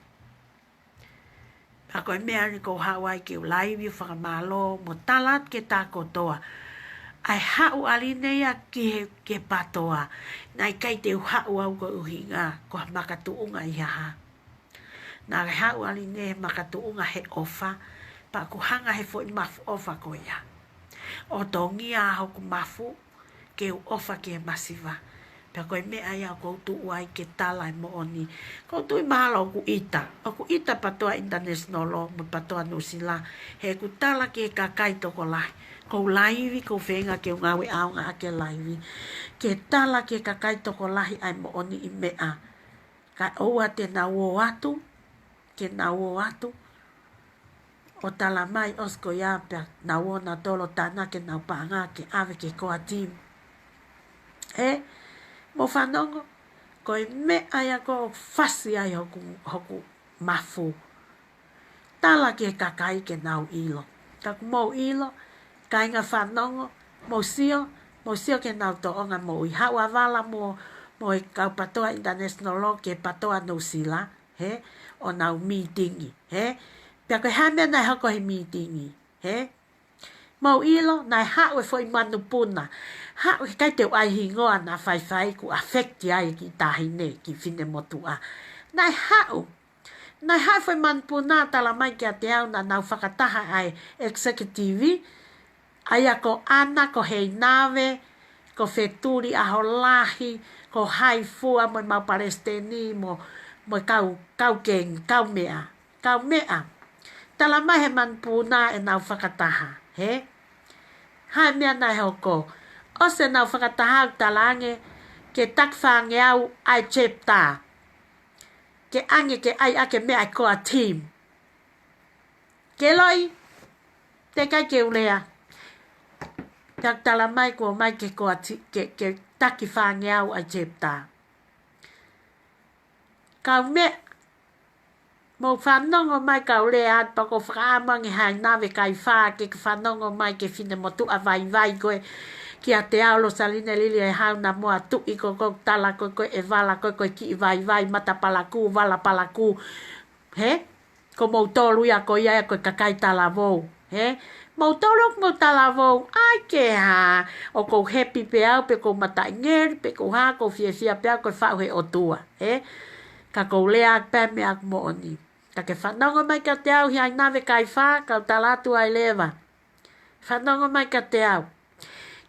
Pea ko e meʻa eni ʻoku ou haʻu ai ke u laivi ʻo fakamālō mo tala atu ke tā kotoa. ʻA e haʻu ʻaline ia ki he, ki he PTOA. Naʻe ʻikai te u haʻu au ko e ʻuhinga ko ha makatuʻunga ʻi ha hā. Naʻe haʻu ʻaline he makatuʻunga he ʻofa, pea ʻoku hanga he foʻi mafu ʻofa ko ia ʻo tongia hoku mafu, ke u ʻofa ki he masiva. Pea ko e meʻa ia ʻoku ou tuʻu ai ke tala e moʻoni. ʻOku ou tui mahalo ʻoku ʻita. ʻOku ʻita PTOA International mo PTOA Nuʻusila. He ʻoku tala ki he kakai tokolahi. ʻOku ou laivi, ʻoku ou feinga ke u ngāue ʻaonga ʻaki e laivi. Ke tala ki he kakai tokolahi ʻa e moʻoniʻi meʻa. Kae ʻoua te nau ō atu, ke nau ō atu ʻo tala mai ʻosi ko ia pea nau ō nautolu ʻo tana ke nau paʻanga ke ʻave ki he core team. Ē, mou fanongo, ko e meʻa ia ʻoku fasi ai hoku, hoku mafu. Tala ki he kakai ke nau ʻilo. Ka ʻoku mou ʻilo, kāinga fanongo, mou sio, mou sio ke nau tōʻonga moʻui. Haʻu ʻa Vala mo, mo e kau PTOA International ki he PTOA Nuʻusila, hē, ʻo nau mītingi, hē. Pea ko e hā e meʻa naʻe hoko he mītingi, hē. Mou ʻilo, naʻe haʻu e foʻi manupuna. Haʻu, he ʻikai te u ʻai hingoa, naʻa faifai ʻoku affect ai e kiʻi taʻahine, kiʻi finemotuʻa. Naʻe haʻu, naʻe haʻu e foʻi manupuna, tala mai kiate au naʻa nau fakataha ʻa e executive, ʻa ia ko ʻAna, ko Heinave, ko Fetuli ʻAholahi, ko Haifua mo e mau palesiteni mo, mo e kau, kau kengi, kau meʻa, kau meʻa. Tala mai he manupuna ʻenau fakataha, hē? Hā e meʻa naʻe hoko? ʻOsi ʻenau fakataha ʻoku talaange ke taki fāngeau ʻa e chapter. Ke ʻange ke ʻai ʻaki e meʻa ʻa e core team. Ke loi, teʻeki ai ke u lea. Pea tala mai kuo ʻomai ke core ti-, ke, ke taki fāngeau ʻa e chapter. Kau meʻa, mou fanongo mai kau lea atu pea ʻoku ou fakaʻamu ange Hainave Kaifā ke ke fanongo mai ki he finemotuʻa vaivai ko ē kiate au Losaline Liliehau Namoa Tuʻi ko ē ʻoku tala ko ē ko e vala ko ē ko e kiʻi vaivai matapalakū, vala palakū. Hē? Ko moutolu ia ko ia ia ko e kakai talavou. Hē? Moutolu ʻoku mou talavou. ʻAi ke hā, ʻoku ou happy pē au pe ʻoku ou mataʻingeli, pe ʻoku ou hā, ʻoku ou fiefia pē au ko e faʻu he ʻOtua. Hē? Ka ʻoku ou lea pē meʻa ʻoku moʻoni. Ka ke fanongo mai kiate au Hainave Kaifā, kau tala atu ai leva. Fanongo mai kiate au.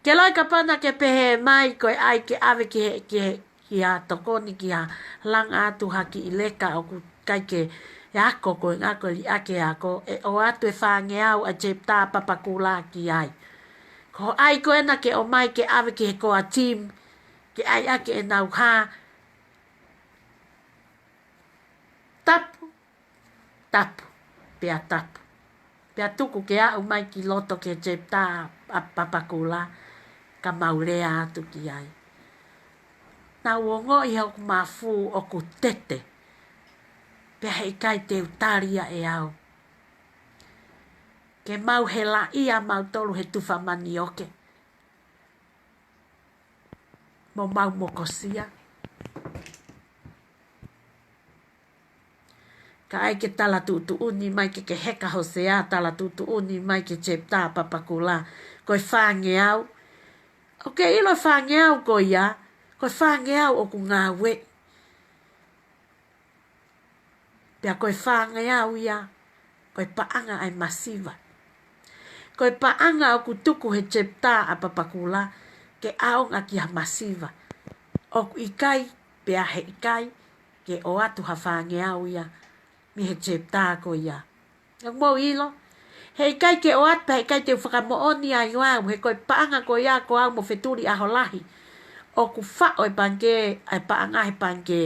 Ke loi kapau naʻa ke pehē mai ko e ʻai ke ʻave ki he, ki he, ki ha tokoni, ki ha langa atu ha kiʻi leka ʻoku ʻikai ke ako ko e ngako liʻaki e ako, ʻe ʻoatu e fāngeau ʻa e chapter Papakura ki ai. Ko e ʻai ko ena ke ʻomai ke ʻave ki he core team, ke ʻai ʻaki ʻenau hā. Tapu. Tapu, pea tapu. Pea tuku ke aʻu mai ki loto ki he chapter ʻa Papakura, ka mau lea atu ki ai. Naʻá ku ongoʻi hoku mafu ʻoku tete. Pea heʻikai te u tali ia ʻe au. Ke mau helaʻia mautolu he tufa manioke. Mo mau mokosia. Ka ʻai ke tala tuʻutuʻuni mai ke ke heka ho sea, tala tuʻutuʻuni mai ke chapter Papakura. Ko e fāngeau. ʻOku ke ʻilo e fāngeau ko ia, ko e fāngeau ʻoku ngāueʻi. Pea ko e fāngeau ia, ko e paʻanga ʻa e masiva. Ko e paʻanga ʻoku tuku he chapter ʻa Papakura ke ʻaonga ki ha masiva. ʻOku ʻikai, pea heʻikai ke ʻoatu ha fāngeau ia mei he chapter ko ia. ʻOku mou ʻilo? Heʻikai ke ʻoatu pea heʻikai te u fakamoʻoni ai au, he ko e paʻanga ko ia ko au mo Fetuli ʻAholahi ʻoku faʻo e pangikē, ʻa e paʻanga he pangikē.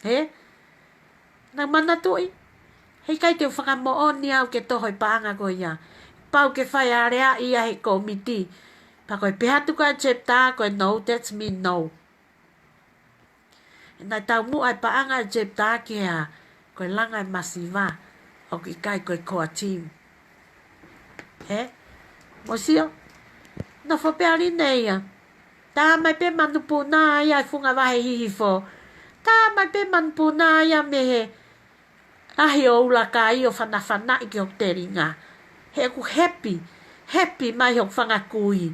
Hē? Naʻa manatuʻi, heʻikai te u fakamoʻoni au ke toho e paʻanga ko ia. Pau ke fai aleaʻi ia he kōmiti. Pea ko e pehē atu ko e chapter ko e no, that's mean no. Naʻe taumuʻa e paʻanga e chapter ki he hā? Ko e langa e masiva, ʻoku ʻikai ko e core team. Hē? Mou sio? Nofo pē ʻa Line ia. Tā mai pē manupuna ia e funga vahe hihifo. Tā mai pē manupuna ia mei he ʻaho ʻo ʻuluaki ʻo fanafanaʻi ki hoku telinga. He ʻoku happy, happy mai hoku fanga kui.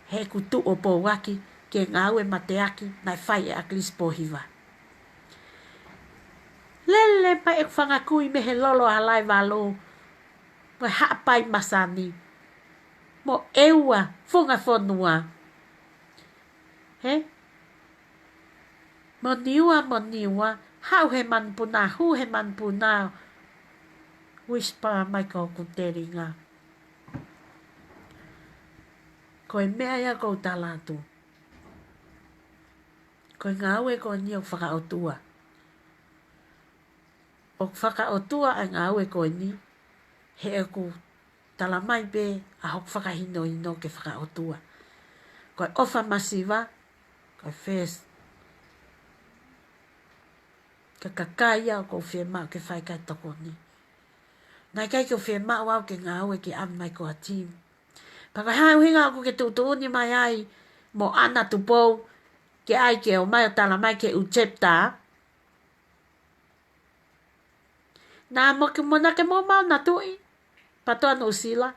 He ʻoku tuʻu ʻo pouaki ke ngāue mateaki naʻe fai ʻe ʻAkilisi Pōhiva. Lele mai ʻeku fanga kui mei he lolo ʻa Halaevalu, mo e Haʻapai Masani, mo ʻEua, Funga Fonua. Hē? Mo Niua, mo Niua, haʻu he manupuna, hū he manupuna, whisper mai ki hoku telinga. Ko e meʻa ia ʻoku ou tala atu. Ko e ngāue ko eni ʻoku fakaʻotua. ʻOku fakaʻotua e ngāue ko eni, he ʻoku tala mai pē ʻa hoku fakahinohino ke fakaʻotua. Ko e ʻofa masiva, ko e first. Ka kakai ia ʻoku ou fiemaʻu ke fai ki ai e tokoni. Naʻe ʻikai ke u fiemaʻu au ke ngāue ke ʻave mai core team. Pea ko e hā e ʻuhinga ʻoku ke tuʻutuʻuni mai ai Moana Tupou ke ʻai ke ō mai ʻo tala mai ki he ʻū chapter? Naʻa mou ke mou, naʻa ke mou manatuʻi, PATOA Nuʻusila,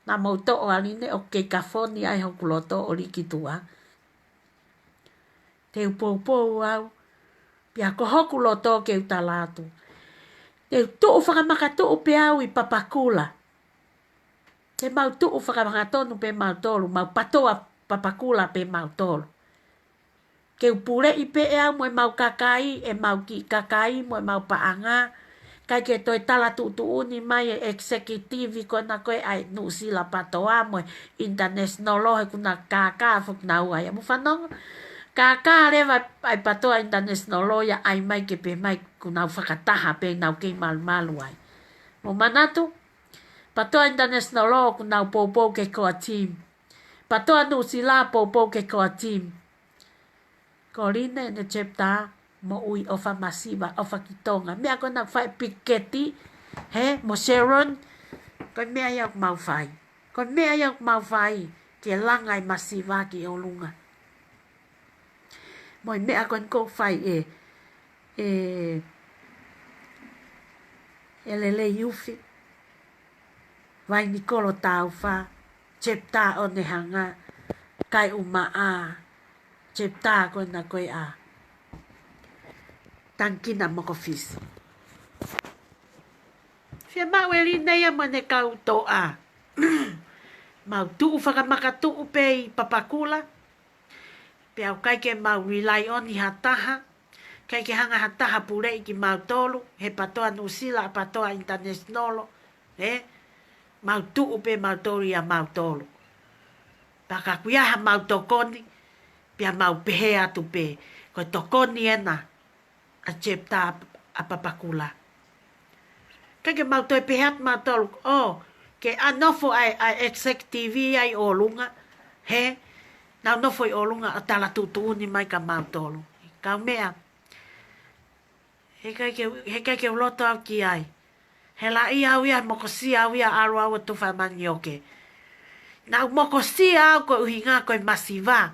naʻa mou toʻo ʻa Line ʻo kei kafoni ai hoku loto ʻo liki tuʻa. Te u poupou au, pea ko hoku loto ke u tala atu. Te u tuʻu fakamakatuʻu pē au ʻi Papakura. Te mau tuʻu fakahangatonu pē mautolu, mau PATOA Papakura pē mautolu. Ke u puleʻi pē ʻe au mo ʻemau kakai, ʻemau kiʻi kakai mo ʻemau paʻanga. ʻIkai ke toe tala tuʻutuʻuni mai e executive ko ena ko ē ʻa e Nuʻusila PATOA mo e International Law, he ʻoku na kākā foki naua ia. Mou fanongo? Kākā leva ʻa e PATOA International Law ia, ʻai mai ke pehē mai ʻoku nau fakataha pē, nau kei malumalu ai. Mou manatu? PATOA International Law ʻoku nau poupou ki he core team. PATOA Nuʻusila poupou ki he core team. Ko Line ʻene chapter, moʻui ʻofa masiva, ʻofa ki Tonga. Meʻa ko ena ʻoku fai ʻe Piketi, hē, mo Sharon, ko e meʻa ia ʻoku mau fai. Ko e meʻa ia ʻoku mau fai, ke langa e masiva ki ʻolunga. Mo e meʻa ko eni ʻoku fai ʻe, ʻe, ʻe Lelei Ufi, Vainikolo Taufa, chapter Onehunga, Kaiʻumaʻā, chapter ko ena ko ē ʻa Tangikina Mokofisi. Fiemaʻu ʻe Line ia mo ʻene kau toʻa. Mau tuʻu fakamakatuʻu pē ʻi Papakura. Pea ʻoku ʻikai ke mau rely on ʻi ha taha. ʻIkai ke hanga ha taha puleʻi kimautolu, he PATOA Nuʻusila, PATOA International, ē? Mau tuʻu pē mautolu ia mautolu. Pea ka ʻoku ʻi ai haʻamau tokoni, pea mau pehē atu pē, ko e tokoni ena ʻa e chapter ʻa Papakura. ʻIkai ke mau toe pehē atu mautolu, ʻo, ke ʻa nofo ʻa e, ʻa e executive ia ʻi ʻolunga, hē, nau nofo ʻi ʻolunga ʻo tala tuʻutuʻuni mai kia mautolu. Kaumeʻa, heʻikai ke, heʻikai ke u loto au ki ai. He laʻi au ia, mokosia au ia, ʻalu au ʻo tufa manioke. Naʻa ku mokosia au ko e ʻuhinga ko e masiva.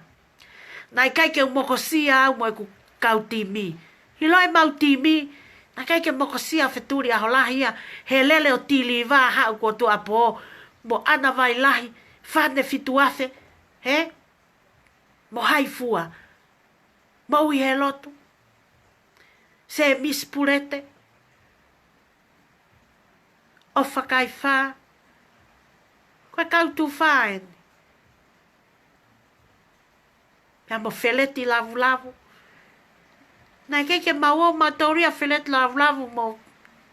Naʻe ʻikai ke u mokosia au mo ʻeku kau timi. ʻIlo ʻemau timi, naʻe ʻikai ke mokosia Fetuli ʻAholahi ia, he lele ʻo tiliva haʻu ko Tuʻapō, mo ʻAna Vailahi, Fane Fituafe, hē? Mo Haifua, mo Uihelotu, Semisi Pulete, ʻOfa Kaifā, ko e kau tufa eni. Pea mo Feleti Lavulavu. Naʻe ʻikai ke mau ō mautolu ia Feleti Lavulavu mo,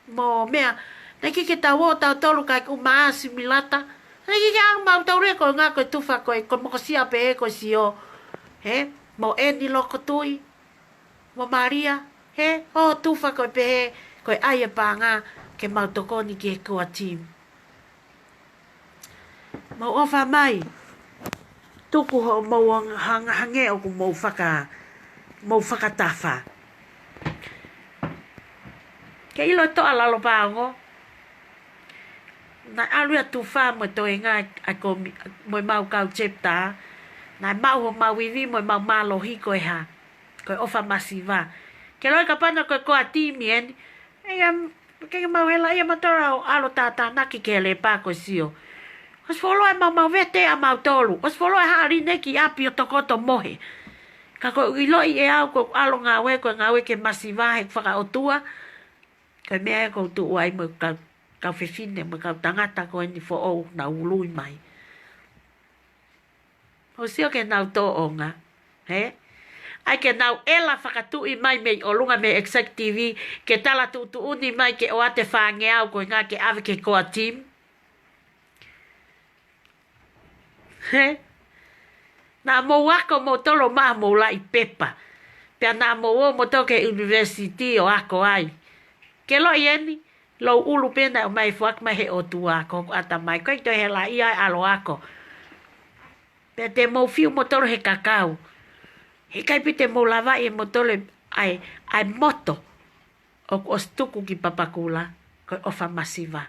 mo meʻa. Naʻe ʻikai ke tau ō tautolu kae ʻumaʻā Similata. Naʻe ʻikai ke ʻalu mautolu ia ko e ngaahi ko e tufa ko e, ko e mokosia pē ko e sio. He, mo eni loko tui. Mo Malia, he, ʻo tufa ko e pehē, ko e ʻai e paʻanga, ke mau tokoni ki he core team. Mou ʻofa mai, tuku hoʻomou hang-, hang-, hangē ʻoku mou faka-, mou fakatafa. Ke ʻilo ʻe Toʻa Lalopaongo, naʻe ʻalu ia tufa mo e toenga ʻa e komi-, mo e mau kau chapter, naʻe maʻu homau ivi mo e mau mālohi ko e hā. Ko e ʻofa masiva. Ke loi kapau naʻe ko e core team eni. ʻE ia, ke mau hela ia mautolu ʻo ʻalu tātānaki ki he lepa ko e sio. ʻOsi fuoloa e mau mau vete ʻa mautolu. ʻOsi fuoloa e haʻa line ki ʻapi ʻo tokoto mohe. Ka ko e ʻiloʻi ʻe au ko e ʻalu ngāue, ko e ngāue ke masiva he fakaʻotua. Ko e meʻa ē ʻoku ou tuʻu ai mo e kau, kau fefine, mo e kau tangata ko eni foʻou naʻa nau ului mai. ʻO sio ke nau tōʻonga, he? ʻAi ke nau ʻela fakatuʻi mai mei ʻolunga mei he executive, ke tala tuʻutuʻuni mai ke ʻoatu e fāngeau ko e ngaahi ke ʻave ki he core team. He? Naʻa mou ako moutolu maʻa mou laʻi pepa. Pea naʻa mou ō moutolu ki he university ʻo ako ai. Ke ʻiloʻi eni, lou ʻulu pē naʻe ʻomai foaki mai he ʻOtua, ko hoku ʻatamai, ko e toe hela ia e ʻalu ako. Pea te mou fiu moutolu he kakau. He ʻikai pē te mou lavaʻi ʻe moutolu ʻa e, ʻa e moto ʻoku ʻosi tuku ki Papakura, ko e ʻofa masiva.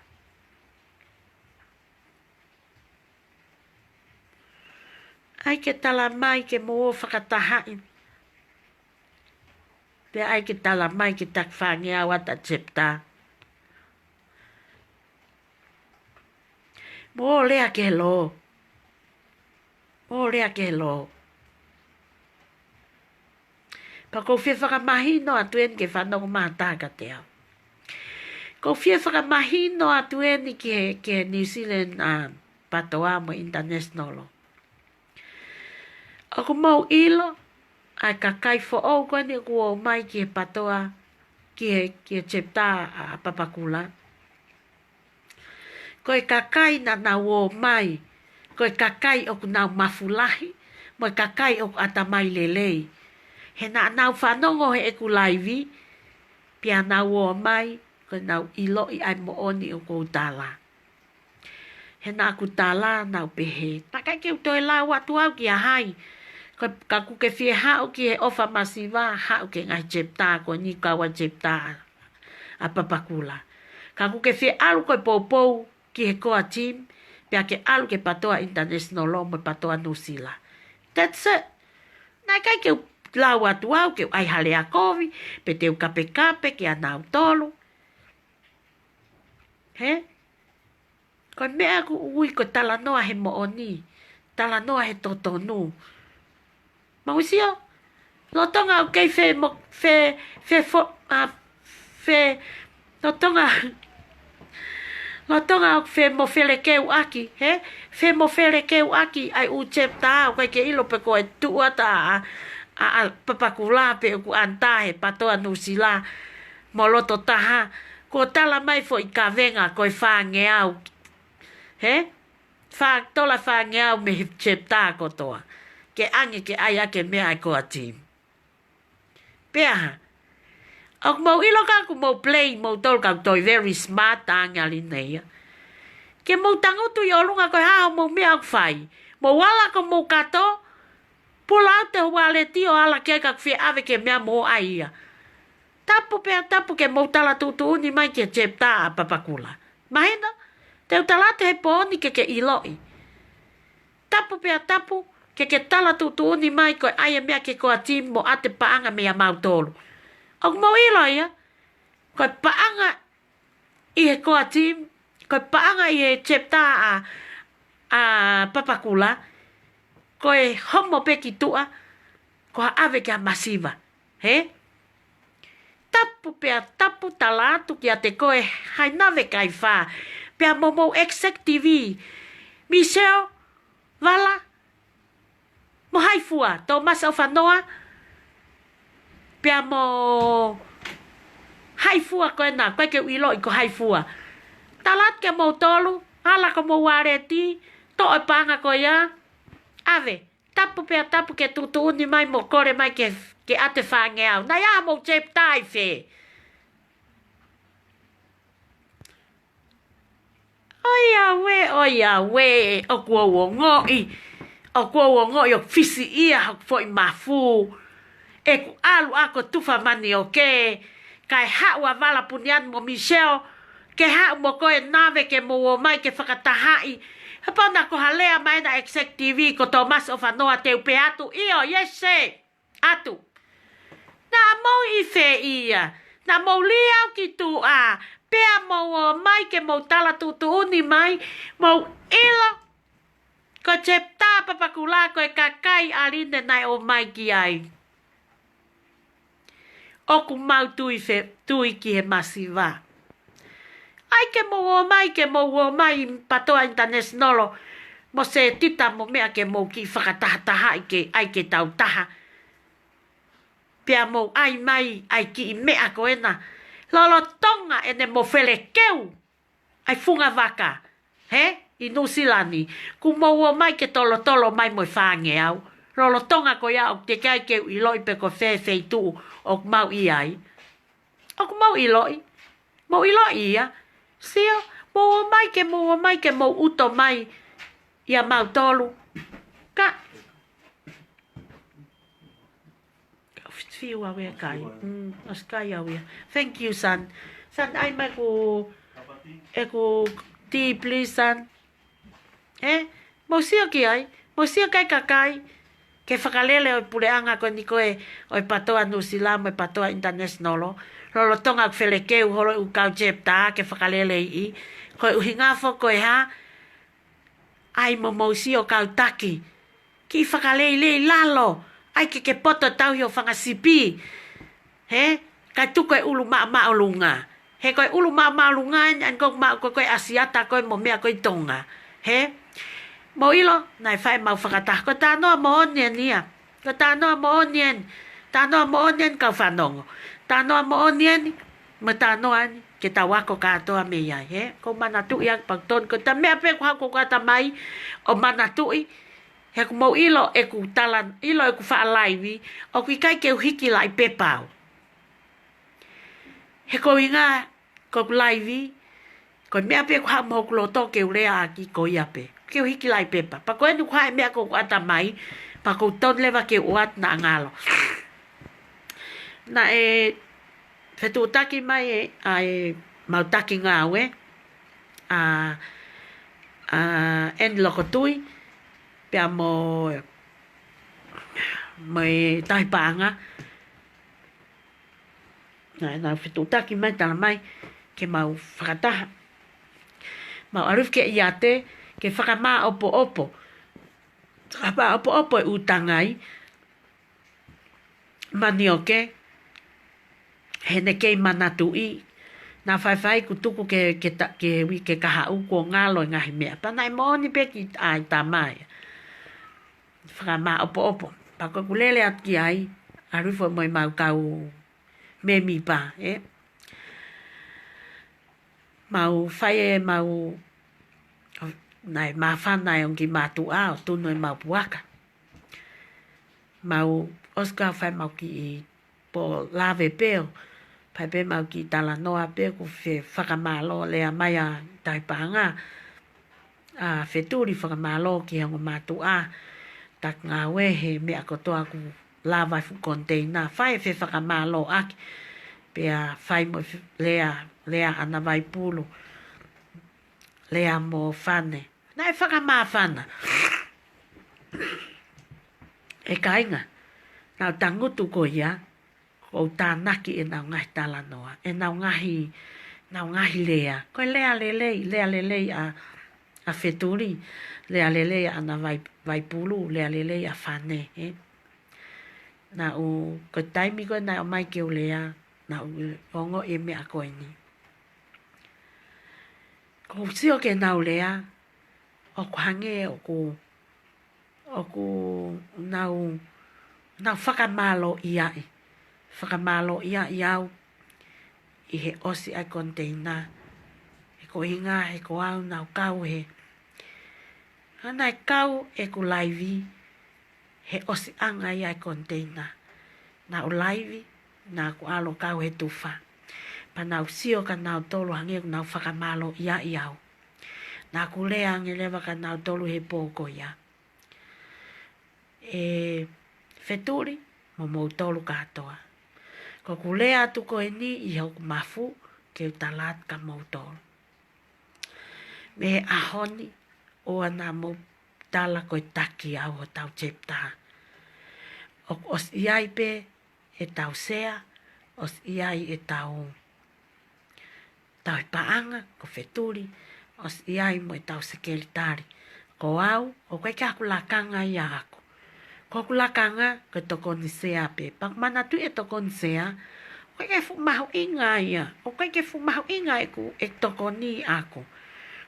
ʻAi ke tala mai ke mou ō fakatahaʻi. Pea ʻai ke tala mai ke taki fāngeau ʻa e chapter. Mou lea ki he lō. Mou lea ki he lō. Pea ʻoku ou fie fakamahino atu eni ke fanongo mai ha taha kiate au. ʻOku ou fie fakamahino atu eni ki he, ki he New Zealand, um, PTOA mo e International. ʻOku mou ʻilo, ʻa e kakai foʻou ko eni ʻoku ō mai ki he PTOA, ki he, ki he chapter ʻa Papakura. Ko e kakai naʻa nau ō mai, ko e kakai ʻoku nau mafu lahi, mo e kakai ʻoku ʻatamai lelei. He naʻa nau fanongo heʻeku laivi, pea nau ō mai, ko ʻenau ʻiloʻi ʻa e moʻoni ʻoku ou tala. He naʻa ku tala naʻa ku pehē, naʻe ʻikai ke u toe lau atu au kia hai. Ka, ka ʻoku ke fie haʻu ki he ʻofa masiva, haʻu ki he ngaahi chapter ko eni kau ai chapter ʻa Papakura. Ka ʻoku ke fie ʻalu ko e poupou ki he core team, pea ke ʻalu ki he PTOA International mo e PTOA Nuʻusila. That's it. Naʻe ʻikai ke u lau atu au ke u ʻai ha lea kovi, pe te u kapekape kia nautolu. He? Ko e meʻa ʻoku ui ko e talanoa he moʻoni, talanoa he totonu. Mou sio, lolotonga ʻoku kei fe mo, fe, fe fo, a, fe, lolotonga, lolotonga ʻoku femofelekeuʻaki, he? Femofelekeuʻaki ʻa e ʻū chapter, ʻoku ʻikai ke ʻilo pe ko e tuʻu atu ʻa, ʻa, ʻa Papakura pe ʻoku under he PTOA Nuʻusila mo loto taha, kuo tala mai foʻi kavenga ko e fāngeau. He? Fā, tola fāngeau mei he chapter kotoa. Ke ʻange ke ʻai ʻaki e meʻa ʻa e core team. Pea hā? ʻOku mou ʻilo ka ʻoku mou play moutolu kau toe very smart ange ali nei ia. Ke mou tangutu ʻi ʻolunga ko e hā hoʻomou meʻa ʻoku fai. Mou ala ko mou kato, pull out e ualeti ʻo ala ki ai ka ʻoku fie ʻave ki he meʻa mo ʻai ia. Tapu pea tapu ke mou tala tuʻutuʻuni mai ki he chapter ʻa Papakura. Mahino, te u tala atu he pooni ke ke ʻiloʻi. Tapu pea tapu ke ke tala tuʻutuʻuni mai ko e ʻai e meʻa ki he core team mo ʻoatu e paʻanga meia mautolu. ʻOku mou ʻilo ia, ko e paʻanga ʻi he core team, ko e paʻanga ʻi he chapter ʻa, ʻa Papakura, ko e homo pē ki tuʻa, ko ha ʻave ki ha masiva. He? Tapu pea tapu tala atu kiate koe Hainave Kaifā. Pea mo mou executive, Michelle Vala, mo hai fua, Thomas ʻOfanoa, pea mo hai fua ko ena, ko e ke ʻiloʻi ko hai fua. Tala atu kia moutolu, ala ko mou aleti, toʻo e paʻanga ko ia, ʻave, tapu pea tapu ke tuʻutuʻuni mai mo kole mai ke, ke ʻoatu e fāngeau. Naʻe ʻi ai hamou chapter ʻi fē? ʻOiauē, ʻoiauē, ʻoku ou ongoʻi, ʻoku ou ongoʻi ʻoku fisiʻia hoku foʻi mafu. ʻEku ʻalu ʻo tufa manioke, kae haʻu ʻa Vala Puniani mo Michelle, ke haʻu mo koe Nave ke mou ō mai ke fakatahaʻi. He pau naʻa ko ha lea mai ena executive ko Thomas ʻOfanoa, te u pehē atu, ʻio, yes, sir. ʻAtu. Naʻa mou ʻi fē ia? Naʻa mou liʻaki tuʻa, pea mou ō mai ke mou tala tuʻutuʻuni mai, mou ʻilo, ko e chapter Papakura ko e kakai ʻa Line naʻe ō mai ki ai. ʻOku mau tui fē, tui ki he masiva. ʻAi ke mou ō mai, ke mou ō mai PATOA International, mo Setita mo meʻa ke mou kiʻi fakatahatahaʻi ke ʻai ke tau taha. Pea mou ʻai mai, ʻai kiʻi meʻa ko ena. Lolotonga ʻene mou felekeu ʻa e funga vaka, hē, ʻi Nuʻusila ni, kuo mou ō mai ke tolotolo mai mo e fāngeau. Lolotonga ko ia ʻoku teʻeki ai ke u ʻiloʻi pe ko fē feituʻu ʻoku mau ʻi ai. ʻOku mau ʻiloʻi. Mou ʻiloʻi ia. Sio, mou ō mai ke, mou ō mai ke mou ʻuto mai ia mautolu. Ka Fiu au ia kai. Mm, ʻosi kai au ia. Thank you, son. Son, ʻai mai ʻeku, ʻeku tea, please, son. Eh? Mou sio ki ai. Mou sio ki ai kakai. Ke fakalele ʻo e puleʻanga ko eni ko ē ʻo e PATOA Nuʻusila mo e PATOA International. Lolotonga ʻoku felekeu holo ʻeku kau chapter ke fakalele ʻi. Ko e ʻuhinga foki ko e hā? ʻAi mo mou sio kau taki. Kiʻi fakaleilei lalo. ʻAi ke ke poto tauhi ʻo fanga sipi. Hē? Kae tuku e ʻulu maʻamaʻolunga. He ko e ʻulu maʻamaʻolunga eni, ʻa eni ko ma-, ko, ko e ʻAsiata ko ē mo meʻa ko ē ʻi Tonga. Hē? Mou ʻilo, naʻe fai mau fakataha. Ko e talanoa moʻoni eni ia. Ko e talanoa moʻoni eni. Talanoa moʻoni eni kau fanongo. Talanoa moʻoni eni. Mo e talanoa eni. Ke tau ako kātoa mei ai, hē? ʻOku ou manatuʻi ʻaki pau tonu. Ko e ta meʻa pē ʻoku haʻu ko ʻeku ʻatamai ʻo manatuʻi. He ʻoku mou ʻilo ʻeku tala, ʻilo ʻeku faʻa laivi, ʻoku ʻikai ke u hiki laʻi pepa au. He ko e ʻuhinga, ko ʻeku laivi, ko e meʻa pē ʻoku haʻu mei hoku loto ke u lea ʻaki ko ia pē. Ke u hiki laʻi pepa. Pea ko eni ʻoku haʻu e meʻa ko ʻeku ʻatamai, pea ʻoku ou tonu leva ke u ʻoatu naʻa ngalo. Naʻe fetuʻutaki mai ʻa e mau taki ngāue, ʻa, ʻa ʻEni Lokotui, pea mo, mo e Tauhi Paʻanga. Naʻa, naʻa nau fetuʻutaki mai, tala mai, ke mau fakataha. Mau ʻalu ki ʻiate, ke fakamāʻopoʻopo. Fakamāʻopoʻopo e ʻū tangai manioke, he naʻe kei manatuʻi. Naʻa faifai kuo tuku ke, ke ta-, ke ui ke kahaʻu kuo ngalo e ngaahi meʻa. Pea naʻe moʻoni pē ki ai tamai. Fakamāʻopoʻopo. Pea ko ʻeku lele atu ki ai, ʻalu hifo mo e mau kau mēmipa, ē. Mau fai e mau, naʻe māfana e ongo kiʻi mātuʻa ʻo tunu e mau puaka. Mau ʻosi ko ē fai mau kiʻi pō lave pē ʻo, fai pē mau kiʻi talanoa pē ʻoku fe-, fakamālō lea mai ʻa Tauhi Paʻanga, ʻa Fetuli, fakamālō ki he ongo mātuʻa, taki ngāue he meʻa kotoa ʻoku lava e fuʻu koniteina, fai e fefakamālō ʻaki, pea fai mo e fe-, lea, lea ʻa ʻAna Vaipulu, lea mo Fane. Naʻe fakamāfana. ʻE kāinga, naʻa ku tangutu ko ia, ʻoku ou tānaki ʻenau ngaahi talanoa, ʻenau ngaahi, ʻenau ngaahi lea. Ko e lea lelei, lea lelei ʻa, ʻa Fetuli, lea lelei ʻa ʻAna Vai-, Vaipulu, lea lelei ʻa Fane, ē. Naʻa ku, ko e taimi ko ē naʻe ʻomai ke u lea, naʻa ku ongoʻi e meʻa ko eni. ʻOku ou sio ki heʻenau lea, ʻoku hangē ʻoku, ʻoku nau, nau fakamālōʻiaʻi. Fakamālōʻiaʻi au ʻi he ʻosi ʻa e container. He ko e ʻuhinga he ko au naʻa ku kau he, naʻe kau ʻeku laivi he ʻosiʻanga ia ʻa e container. Naʻa ku laivi, naʻa ku ʻalu ʻo kau he tufa. Pea naʻa ku sio kia nautolu hangē ʻoku nau fakamālōʻiaʻi au. Naʻa ku lea ange leva kia nautolu he pō ko ia, ʻE Fetuli mo moutolu kātoa, ko ʻeku lea atu ko eni ʻi hoku mafu ke u tala atu kia moutolu. Mei he ʻaho ni, ʻoua naʻa mou tala ko e taki au hotau chapter. ʻOku ʻosi ʻi ai pē ʻetau sea, ʻosi ʻi ai ʻetau tauhi paʻanga ko Fetuli, ʻosi ʻi ai mo ʻetau sekelitali. Ko au, ʻoku ʻikai ke ʻaku lakanga ia ʻaʻaku. Ko ʻeku lakanga ko e tokoni sea pē. Pea ʻoku manatuʻi e tokoni sea, ʻoku ʻikai ke fuʻu mahuʻinga ia. ʻOku ʻikai ke fuʻu mahuʻinga ʻeku, ʻeku tokoni ʻaʻaku.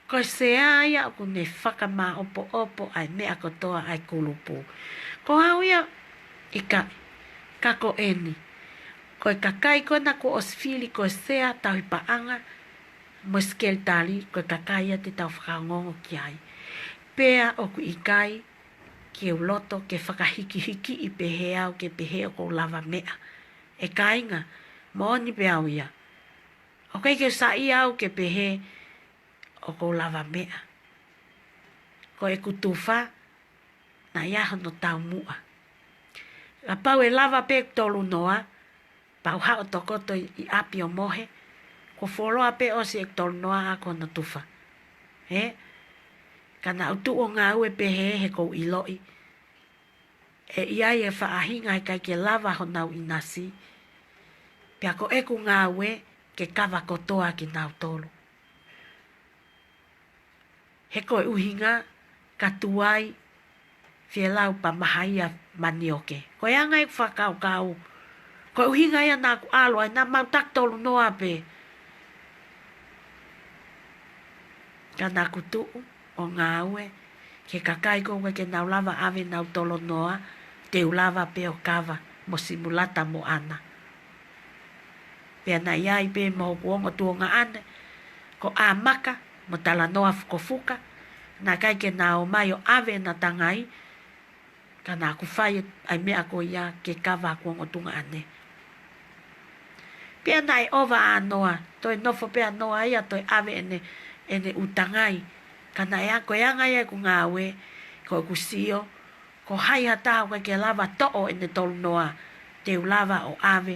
Ko e sea ia ʻoku ne fakamāʻopoʻopo ʻa e meʻa kotoa ʻa e kulupu. Ko au ia, ʻikai, ka ko eni. Ko e kakai ko ena kuo ʻosi fili ko e sea, tauhi paʻanga mo e sekelitali, ko e kakai ia te tau fakaongoongo ki ai. Pea ʻoku ʻikai ke u loto ke fakahikihikiʻi pehē au ke pehē ʻoku ou lavameʻa. ʻE kāinga, moʻoni pē au ia. ʻOku ʻikai ke u saiʻia au ke pehē ʻoku ou lavameʻa. Ko ʻeku tufa, naʻe ʻi ai hono taumuʻa. Kapau ʻe lava pē ʻeku tolunoa, pea u haʻu ʻo tokoto ʻi, ʻi ʻapi ʻo mohe, kuo fuoloa pē ʻosi ʻeku tolunoa ʻaʻaku hono tufa. Ē? Ka naʻa ku tuʻu ʻo ngāue pehē he ʻoku ou ʻiloʻi ʻe ʻi ai e faʻahinga he ʻikai ke lava honau ʻinasi. Pea ko ʻeku ngāue ke kava kotoa kinautolu. He ko e ʻuhinga ka tuai fielau pea mahaia manioke. Ko e anga ʻeku fakakaukau. Ko e ʻuhinga ia naʻa ku ʻalu ai naʻa mau taki tolunoa pē. Ka naʻa ku tuʻu ʻo ngāue ki he kakai ko ē ʻoku ʻikai ke nau lava ʻave ʻenau tolunoa, te u lava pē ʻo kava mo Simulata mo ʻAna. Pea naʻe ʻi ai pē mo hoku ongo tuongaʻane, ko ʻAmaka mo Talanoa Fukofuka, naʻe ʻikai ke na ō mai ʻo ʻave ʻena tangai, ka naʻa ku fai ʻa e meʻa ko ia ke kava hoku ongo tuongaʻane. Pea naʻe ʻova ʻa Noa, toe nofo pē ʻa Noa ia, toe ʻave ʻene, ʻene ʻū tangai. Ka naʻe a-, ko e anga ia ʻeku ngāue, ko ʻeku sio, ko hai ha taha ʻoku ʻikai ke lava toʻo ʻene tolunoa, te u lava ʻo ʻave,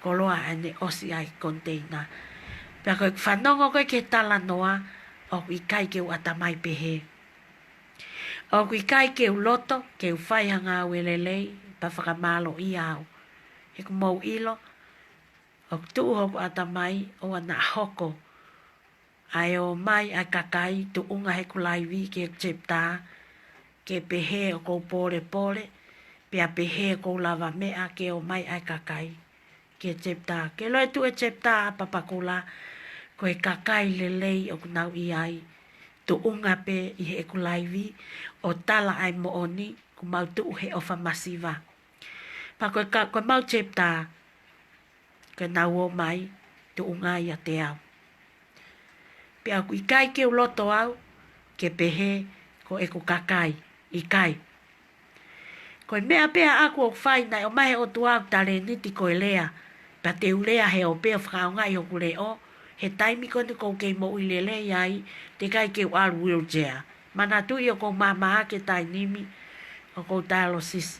koloa ʻene ʻosi ʻa e container. Pea ko ʻeku fanongo ko ē ki he talanoa, ʻoku ʻikai ke u ʻatamai pehē. ʻOku ʻikai ke u loto ke u fai ha ngāue lelei, pea fakamālōʻia au. He ʻoku mou ʻilo, ʻoku tuʻu hoku ʻatamai, ʻoua naʻa hoko ʻa e ō mai ʻa e kakai tuʻunga heʻeku laivi ki he chapter, ke pehē ʻoku ou pōlepole, pea pehē ʻoku ou lavameʻa ke ō mai ʻa e kakai ki he chapter. Ke loi tuʻu e chapter ʻa Papakura, ko e kakai lelei ʻoku nau ʻi ai, tuʻunga pē ʻi heʻeku laivi, ʻo tala ʻa e moʻoni, ʻoku mau tuʻu he ʻofa masiva. Pea ko e ka-, ko e mau chapter, ko ʻenau ō mai, tuʻunga ʻiate au. Pea ʻoku ʻikai ke u loto au, ke pehē, ko ʻeku kakai, ʻikai. Ko e meʻa pē ʻaʻaku ʻoku fai naʻe ʻomai he ʻOtua ʻeku talēniti ko e lea, pea te u lea he ope ʻo fakaʻaongaʻi hoku leʻo, he taimi ko eni ʻoku ou kei moʻui lelei ai, teʻeki ai ke u ʻalu wheelchair. Manatuʻi ʻoku ou maama ʻaki e taimi ni, ʻoku ou dialysis.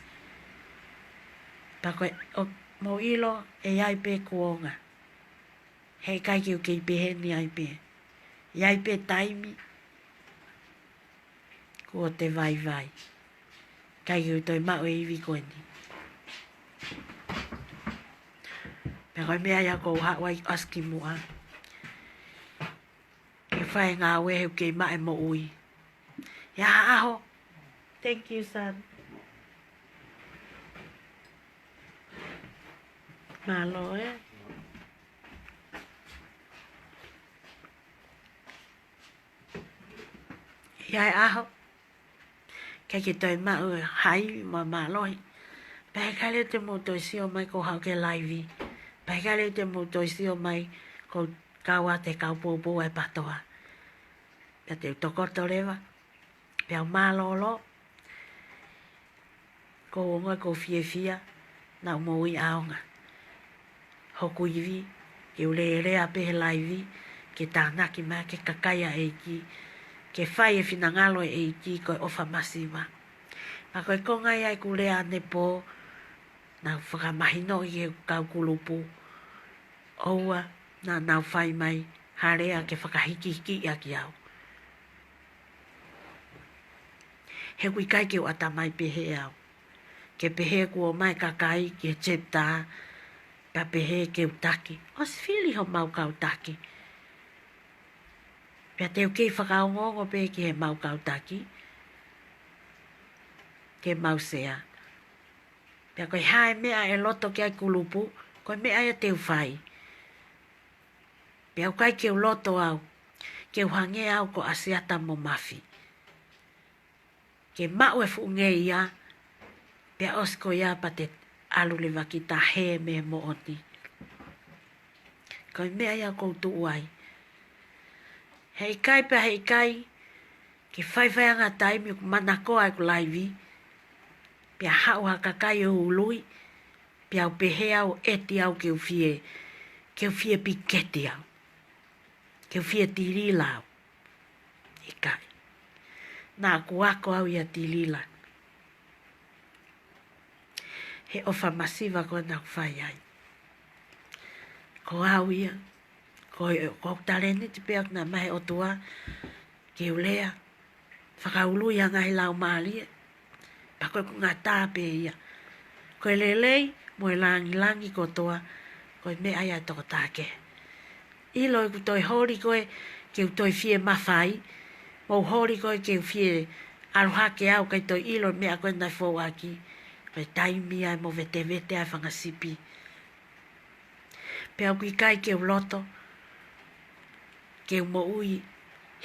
Pea ko e, ʻoku mou ʻilo, ʻe ʻi ai pē kuonga. He ʻikai ke u kei pehē ni ai pē. ʻI ai pē taimi, kuo te vaivai. ʻIkai ke u toe maʻu e ivi ko eni. Pea ko e meʻa ia ʻoku ou haʻu ai ʻasi ki muʻa. Ke fai e ngāue he ʻoku kei maʻu e moʻui. ʻI ha ʻaho. Thank you, son. Mālō, ē? ʻI ai e ʻaho, ʻikai ke toe maʻu ha ivi mo e mālohi. Pea heʻikai leva te mou toe sio mai ʻoku ou haʻu ki he laivi. Pea heʻikai leva te mou toe sio mai ʻoku ou kau atu he kau poupou ʻa e PATOA. Pea te u tokoto leva. Pea u mālōlō. ʻOku ou ongoʻi ʻoku ou fiefia, naʻa mou ʻi ʻaonga. Hoku ivi, ke u lea pē he laivi, ke tānaki mai ki he kakai ʻa e ʻEiki, ke fai e finangalo ʻo e ʻEiki ko e ʻofa masiva. Pea ko e konga ia ʻeku lea ʻanepō, naʻa ku fakamahinoʻi ki he kau kulupu, ʻoua naʻa nau fai mai ha lea ke fakahikihiki ʻaki au. He ʻoku ʻikai ke u ʻatamai pehē au. Ke pehē kuo ʻomai e kakai ki he chapter, pea pehē ke u taki. ʻOsi fili homau kau taki. Pea te u kei fakaongoongo pē ki heʻemau kau taki, ke mau sea. Pea ko e hā e meʻa ʻe loto ki ai e kulupu, ko e meʻa ia te u fai. Pea ʻoku ʻikai ke u loto au, ke u hangē au ko ʻAsiata mo Mafi. Ke maʻu e fuʻu ngeia, pea ʻosi ko ia pea te ʻalu leva kita hē mei he moʻoni. Ko e meʻa ia ʻoku ou tuʻu ai. Heʻikai pea heʻikai, ke faifai ange taimi ʻoku manakoa ʻeku laivi, pea haʻu ha kakai ʻo ului, pea u pehē au ʻeti au ke u fie, ke u fie piketi au, ke u fie tilila au. ʻIkai. Naʻa ku ako au ia tilila. He ʻofa masiva ko ē naʻa ku fai ai. Ko au ia, ko e, ko e talēniti pē ʻoku ʻomai he ʻOtua, ke u lea, fakaului ʻa e ngaahi laumālie, pea ko ʻeku ngata pē ia. Ko e lelei mo e langilangi kotoa, ko e meʻa ia ʻa e tokotaha kehe. ʻIlo ʻeku toe holi ko ē ke u toe fie mafai, mo holi ko ē ke u fie ʻalu hake au ʻikai toe ʻilo e meʻa ko ē naʻe fou ʻaki, ko e taimi ia ʻe movetevete ai e fanga sipi. Pea ʻoku ʻikai ke u loto, ke u moʻui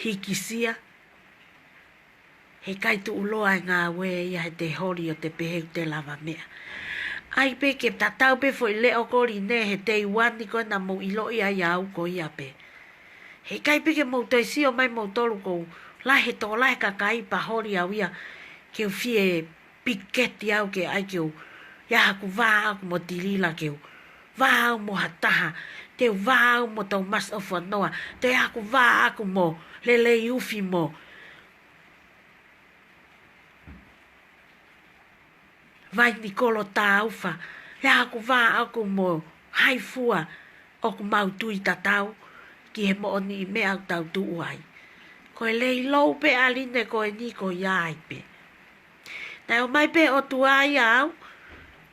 hikisia, heʻikai tuʻuloa e ngāue ia he te holi ʻo te pehē ʻoku te lava meʻa. ʻAi pē ke tatau pē foʻi leʻo ko eni he te u ani ko ē naʻa mou ʻiloʻi ai au ko ia pē. Heʻikai pē ke mou toe sio mai moutolu ʻoku ou lahi he tokolahi e kakai pea holi au ia ke u fie piketi au ke ʻai ke u, ʻi ai haku vā ʻaʻaku mo Tilila ke u vā au mo ha taha, te u vā au mo Tomasi ʻOfoʻanoa, te u ʻi ai haku vā ʻaʻaku mo Lelei ʻUfi mo Vai Nikolo Taufa, ʻi ai haku vā ʻaʻaku mo hai fua ʻoku mau tui tatau ki he moʻoniʻi meʻa ʻoku tau tuʻu ai. Ko e leilou pē ʻa e line ko eni ko ia ai pē. Naʻe ʻomai pē ʻe he ʻOtua ia au,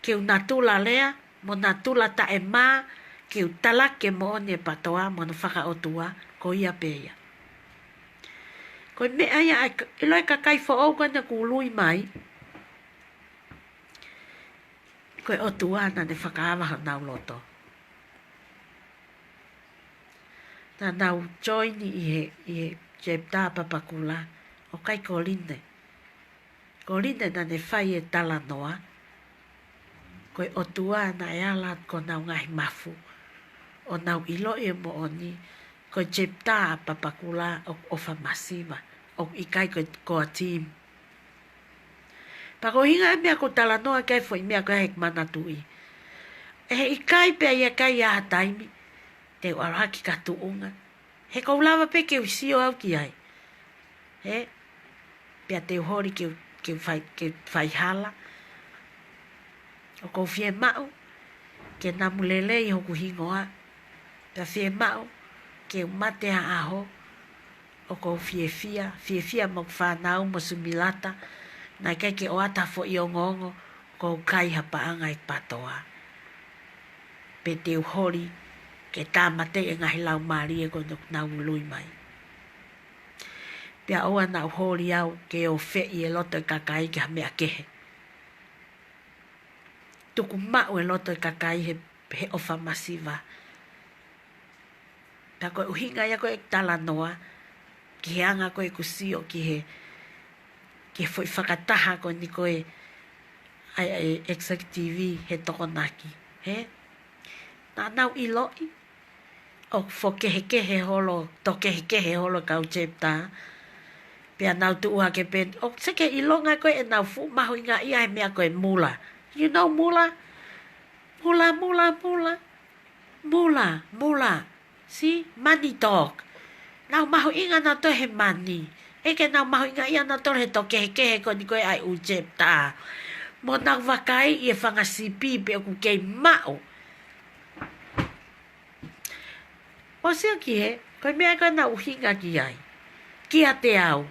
ke u natula lea, mo natula taʻemā, ke u talaki e moʻoni e PATOA, mo hono fakaʻotua, ko ia pē ia. Ko e meʻa ia, ʻa e ka-, ʻilo e kakai foʻou ko ena ʻoku ului mai, ko e ʻOtua naʻa ne fakaava honau loto. Naʻa nau join ʻi he, ʻi he chapter ʻa Papakura, ʻoku ʻikai ko Line. Ko Line naʻa ne fai e talanoa, ko e ʻOtua naʻe ala atu ki honau ngaahi mafu, ʻo nau ʻiloʻi e moʻoni, ko e chapter ʻa Papakura ʻoku ʻofa masiva, ʻoku ʻikai ko e core team. Pea ko e ʻuhinga e meʻa ʻoku ou talanoa ki ai e foʻi meʻa ko ē he manatuʻi. ʻE heʻikai pē ʻe ʻikai ʻi ai ha taimi, te u ʻalu hake ki ha tuʻunga. He ʻoku ou lava pē ke u sio au ki ai. He, pea te u holi ke u, ke u fai, ke u fai hala. ʻOku ou fiemaʻu ke namu lelei hoku hingoa. Pea fiemaʻu ke u mate ha ʻaho ʻoku ou fiefia, fiefia mo hoku fānau mo Sumilata, naʻe ʻikai ke ʻoatu ha foʻi ongoongo, ʻoku ou kai ha paʻanga ʻi he PATOA. Pe te u holi ke tāmateʻi e ngaahi laumālie ko ena ʻoku nau ului mai. Pea ʻoua naʻa u holi au ke ofeʻi e loto e kakai ki ha meʻa kehe. Tuku maʻu e loto e kakai he, he ʻofa masiva. Pea ko e ʻuhinga ia ko ē ʻeku talanoa, ki he anga ko ē ʻeku sio ki he ki he foʻi fakataha ko eni ko ē ʻa e, ʻa e executive he Tokonaki, hē? Naʻa nau ʻiloʻi ʻoku fokehekehe holo, tō kehekehe holo kau chapter. Pea nau tuʻu hake pē, ʻoku seke ʻilonga ko ē ʻenau fuʻu mahuʻingaʻia he meʻa ko e mula. You know mula? Mula, mula, mula. Mula, mula. See? Money talk. Nau mahuʻinga nautolu he mani. ʻIkai ke nau mahuʻingaʻia nautolu he tō kehekehe ko eni ko ē ʻa e ʻū chapter. Mo nau vakaiʻi e fanga sipi pe ʻoku kei maʻu. ʻOsi ia ki hē, ko e meʻa ko ē naʻa ku ʻuhinga ki ai. Kiate au.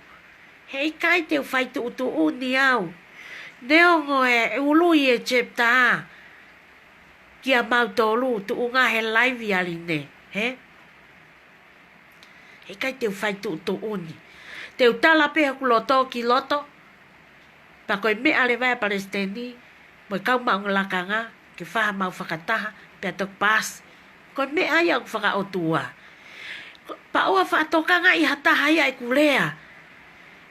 Heʻikai te u fai tuʻutuʻuni au. Neongo e ului e chapter kia mautolu tuʻunga he live ʻa Line, hē? Heʻikai te u fai tuʻutuʻuni. Te u tala pē hoku loto ki loto. Pea ko e meʻa leva ʻa e palesiteni mo e kau maʻu lakanga, ke fai ha mau fakataha, pea toki paasi. Ko e meʻa ia ʻoku fakaʻotua. Ko, pea ʻoua faʻa tokangaʻi ha taha ia ʻeku lea.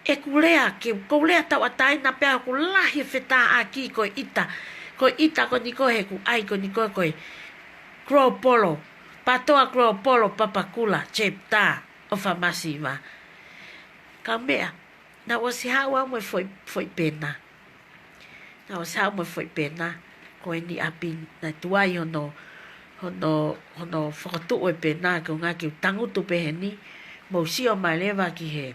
ʻEku lea, ke, ʻoku ou lea tauʻatāina pea ʻoku lahi e fetāʻaki ko e ʻita. Ko e ʻita ko eni ko ē he ʻoku ʻai ko eni ko ē ko e Global, PATOA Global Papakura chapter ʻofa masiva. Kaumeʻa, naʻa ku ʻosi haʻu au mo e foʻi, foʻi pena. Naʻa ku ʻosi haʻu mo e foʻi pena ko eni ʻapi ni, naʻe tuai hono, hono, hono fokotuʻu e pena, ko e ʻuhinga ke u tangutu pē heni, mou sio mai leva ki hē.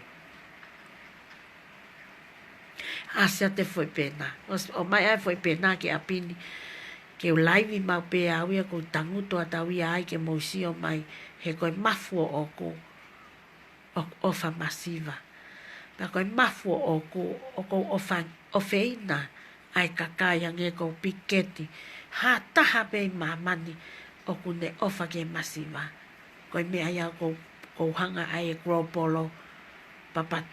ʻAsi atu e foʻi pena. ʻOsi ʻomai ʻa e foʻi pena ki ʻapi ni, ke u live maʻu pē au ia, ʻoku ou tangutu atu au ia ai ke mou sio mai, he ko e mafu ʻoʻoku ʻoku ʻofa masiva. Pea ko e mafu ʻoʻoku, ʻoku ou ʻofa, ʻofeina ʻa e kakai hangē ko Piketi. Ha taha pē ʻi māmani ʻoku ne ʻofa ki he masiva. Ko e meʻa ia ʻoku ou, ʻoku ou hanga ai e Global Papa,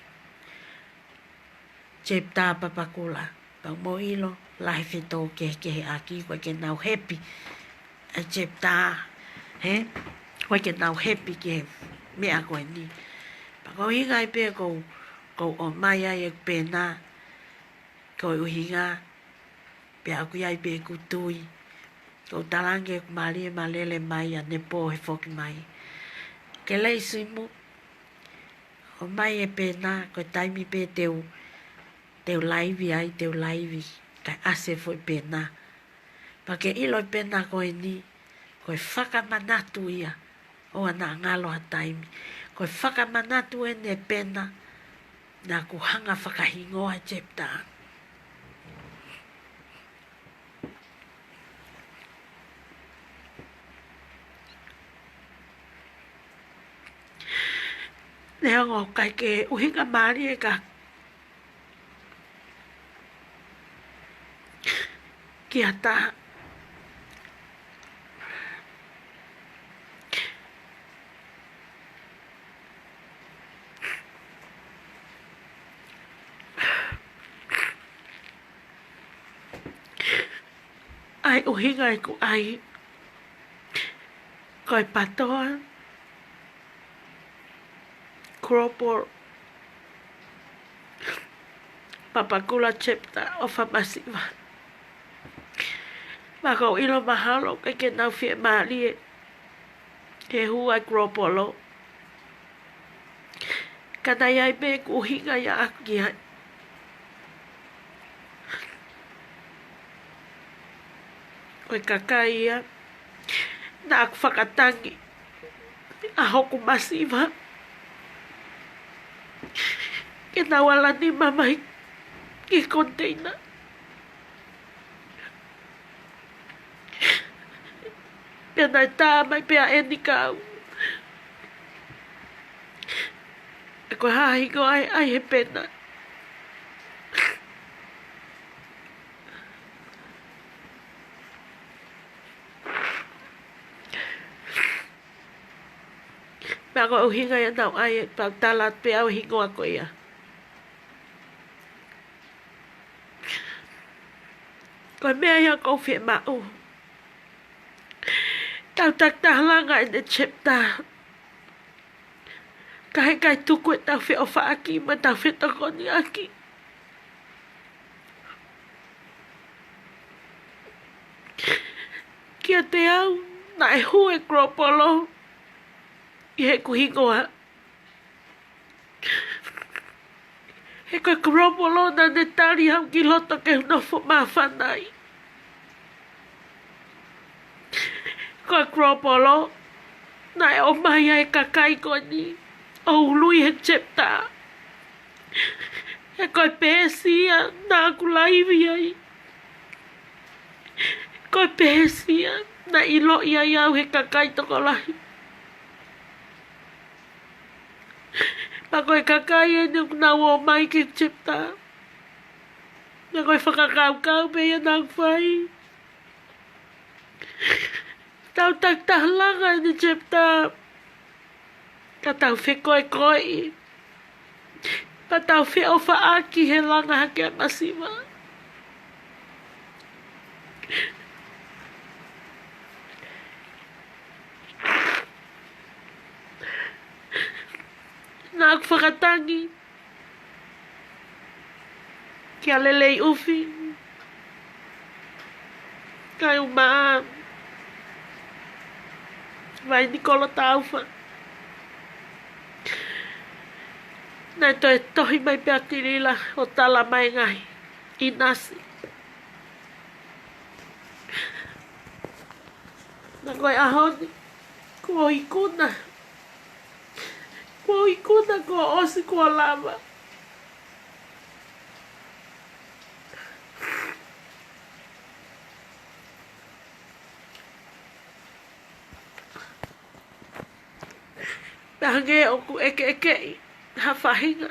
chapter Papakura. Pea mou ʻilo, lahi e fetōkehekeheʻaki, ʻoku ʻikai ke nau happy. ʻA e chapter, hē? ʻOku ʻikai ke nau happy ki he meʻa ko eni. Pea ko e ʻuhinga ia pē ʻoku ou, ʻoku ou ʻomai ai e pena, ko e ʻuhinga, pea ʻoku ʻi ai pē ʻeku tui. ʻOku ou talaange ʻoku mālie ma lele mai ʻanepō he foki mai. Ke lei simu, ʻomai e pena, ko e taimi pē te u, te u live ai, te u live, kae ʻasi e foʻi pena. Pea ke ʻilo e pena ko eni, ko e fakamanatu ia, ʻoua naʻa ngalo ha taimi. Ko e fakamanatu eni e pena, naʻa ku hanga fakahingoa e chapter. Neongo ʻikai ke ʻuhinga mālie ka ki ha taha. ʻA e ʻuhinga ʻeku ʻai, ko e PATOA Global Papakura chapter ʻofa masiva. Pea ʻoku ou ʻilo mahalo ʻikai ke nau fiemālie he hū ʻa e Global. Ka naʻe ʻi ai pē ʻeku ʻuhinga ia ʻaʻaku ki ai. Ko e kakai ia naʻa ku fakatangi ʻa hoku masiva ke nau ala nima mai ki he container. Pea naʻe tā mai pē ʻa eni kia au. Ko e hā e hingoa ʻa e, ʻa e pena? Pea ko e ʻuhinga ia naʻa ku ʻai, pea u tala atu pē ʻa e hingoa ko ia. Ko e meʻa ia ʻoku ou fiemaʻu. Tau takitaha langa ʻene chapter. Ka heʻikai tuku ʻetau feʻofaʻaki mo ʻetau fetokoniʻaki. ʻe hū e kolopolo ʻi heʻeku hingoa. He ko e kolopolo naʻa ne tali au ki loto ke u nofo māfana ai. Ko e kolopolo naʻe ʻomai ʻe he kakai ko eni ʻo ului he chapter. He ko e peesi ia naʻa ku laivi ai. Ko e peesi ia naʻe ʻiloʻi ai au ʻe he kakai tokolahi. Pea ko e kakai eni ʻoku nau ō mai ki he chapter. Pea ko e fakakaukau pē ia naʻa ku fai. Tau takitaha langa ʻene chapter. Ka tau fekoekoeʻi. Pea tau feʻofaʻaki he langa hake ʻa e masiva. Naʻa ku fakatangi kia Lelei ʻUfi, Kai Uma, Vai Nikolo Taufa. Naʻe toe tohi mai pē ʻa Kilila ʻo tala mai e ngaahi ʻinasi. Naʻa ko e ʻaho ni, kuo ikuna. Kuo ikuna, kuo ʻosi, kuo lava. Pea hangē ʻoku ʻekeʻekeʻi ha faʻahinga.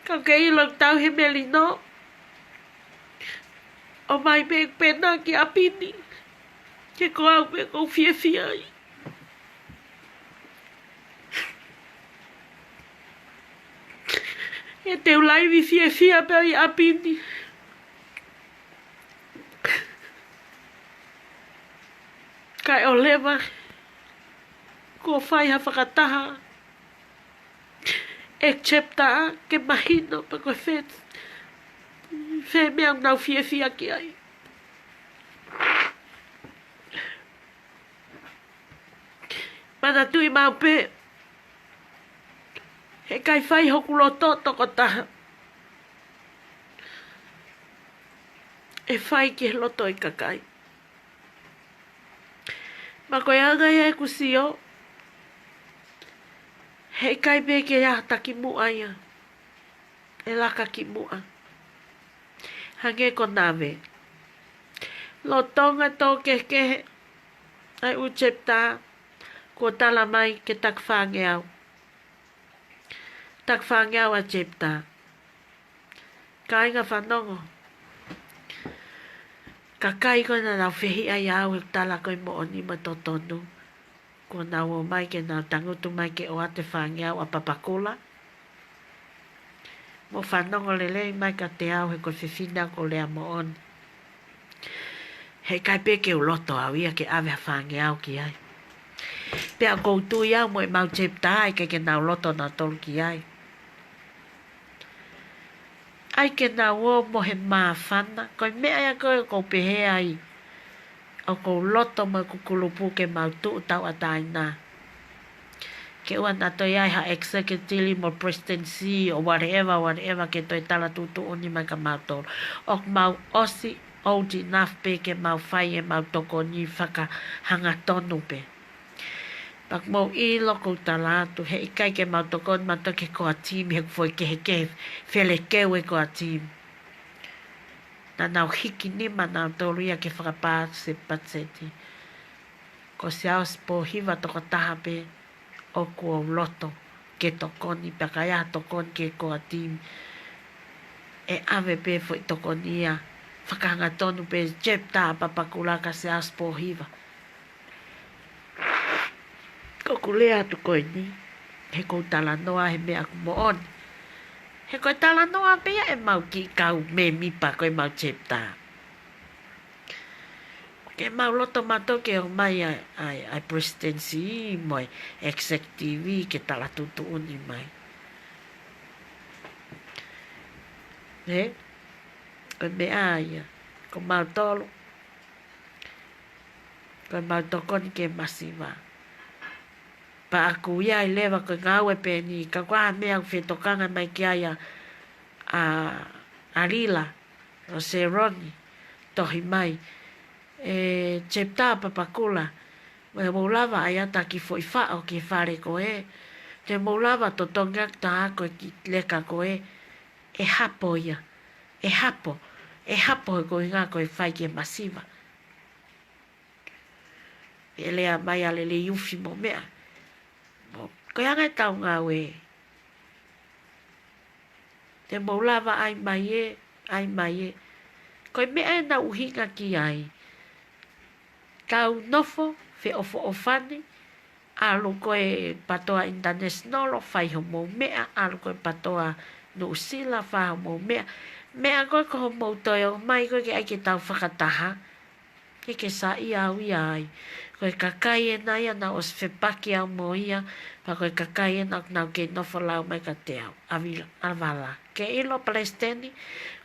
Ka ke ʻilo ʻoku tau he melino. ʻOmai pē pena ki ʻapi ni. Ke ko au pē ʻoku ou fiefia ai. ʻE te u laivi fiefia pē ʻi ʻapi ni. Kae ʻoua leva kuo fai ha fakataha ʻe he chapter ke mahino pe ko e fē, fē meʻa ʻoku nau fiefia ki ai. Manatuʻi maʻu pē, heʻikai fai hoku loto tokotaha, ʻe fai ki he loto ʻo e kakai. Pea ko e anga ia ʻeku sio, heʻikai pē ke ʻi ai ha takimuʻa ia ʻe laka ki muʻa. Hangē ko Nave. Lolotonga e tō kehekehe ʻa e ʻū chapter, kuo tala mai ke takifāngeau. Takifāngeau ʻa e chapter. Kāinga, fanongo. Kakai ko ē naʻa nau fehiʻa ʻiate au he tala ko e moʻoni mo e totonu, kuo nau ō mai ke nau tangutu mai ke ʻoatu e fāngeau ʻa Papakula. Mou fanongo lelei mai kiate au, he ko e fefine au ʻoku ou lea moʻoni. Heʻikai pē ke u loto au ia ke ʻave ha fāngeau ki ai. Pea ʻoku ou tui au mo ʻemau chapter ʻikai ke nau loto nautolu ki ai. ʻAi ke nau ō mo e māfana, ko e meʻa ia ko ē ʻoku ou pehē ai, ʻoku ou loto mo e kulupu ke mau tuʻu tauʻatāina. Ke ʻoua naʻa toe ʻi ai ha executive mo presidency ʻo whatever, whatever ke toe tala tuʻutuʻuni mai kia mautolu. ʻOku mau ʻosi old enough pē ke mau fai ʻemau tokoni fakahangatonu pē. Pea ʻoku mou ʻilo ʻoku ou tala atu, heʻikai ke mau tokoni mautolu ki he core team, he ʻoku foʻi kehekehe felekeu e core team. Naʻa nau hiki nima nautolu ia ke fakapaasi e patiseti. Ko Siaosi Pōhiva tokotaha pē ʻoku ou loto ke tokoni, pea ka ʻi ai ha tokoni ki he core team, ʻe ʻave pē foʻi tokoni ia fakahangatonu pē, chapter ʻa Papakura kia Siaosi Pōhiva. ʻOku ou lea atu ko eni, he ʻoku ou talanoa he meʻa ʻoku moʻoni. He ko e talanoa pē ia ʻemau kiʻi kau mēmipa ko ʻemau chapter. Ke mau loto mautolu ke ō mai ʻa e, ʻa e, ʻa e presidency mo e executive ke tala tuʻutuʻuni mai. Ē? Ko e meʻa ia. Ko mautolu. Ko e mau tokoni ki he masiva. Pea ʻoku ʻi ai leva ko e ngāue pē eni, ka ko e hā e meʻa ʻoku fetokanga mai ki ai ʻa, ʻa, ʻa Lila, ʻo Seroni, tohi mai. ʻE Jepita Papakula, mo e mou lava ʻai ʻa e taki foʻi faʻo ki he fale ko ē. Te mou lava totongi ʻaki ʻa e ako ki he leka ko ē. ʻE hapo ia. ʻE hapo. ʻE hapo he ko e ʻuhinga ko e fai ki he masiva. ʻE lea mai ʻa Lele Iufi mo meʻa. Mo, ko e anga ʻetau ngāue. Te mou lava ʻai mai ē, ʻai mai ē. Ko e meʻa ē naʻa ku ʻuhinga ki ai. Tau nofo feʻofoʻofani, ʻalu ko ē PTOA International, fai hoʻomou meʻa, ʻalu ko ē PTOA Nuʻusila, fai hoʻomou meʻa. Meʻa ko ē ko hoʻomou toe ō mai ko ē ke ʻai ke tau fakataha. Ke ke saiʻia au ia ai. Ko e kakai ena ia naʻe ʻosi fepaki au mo ia, pea ko e kakai ena naʻa nau kei nofo lau mai kiate au. ʻA Vila, ʻa Vala. Ke ʻilo Palesiteni,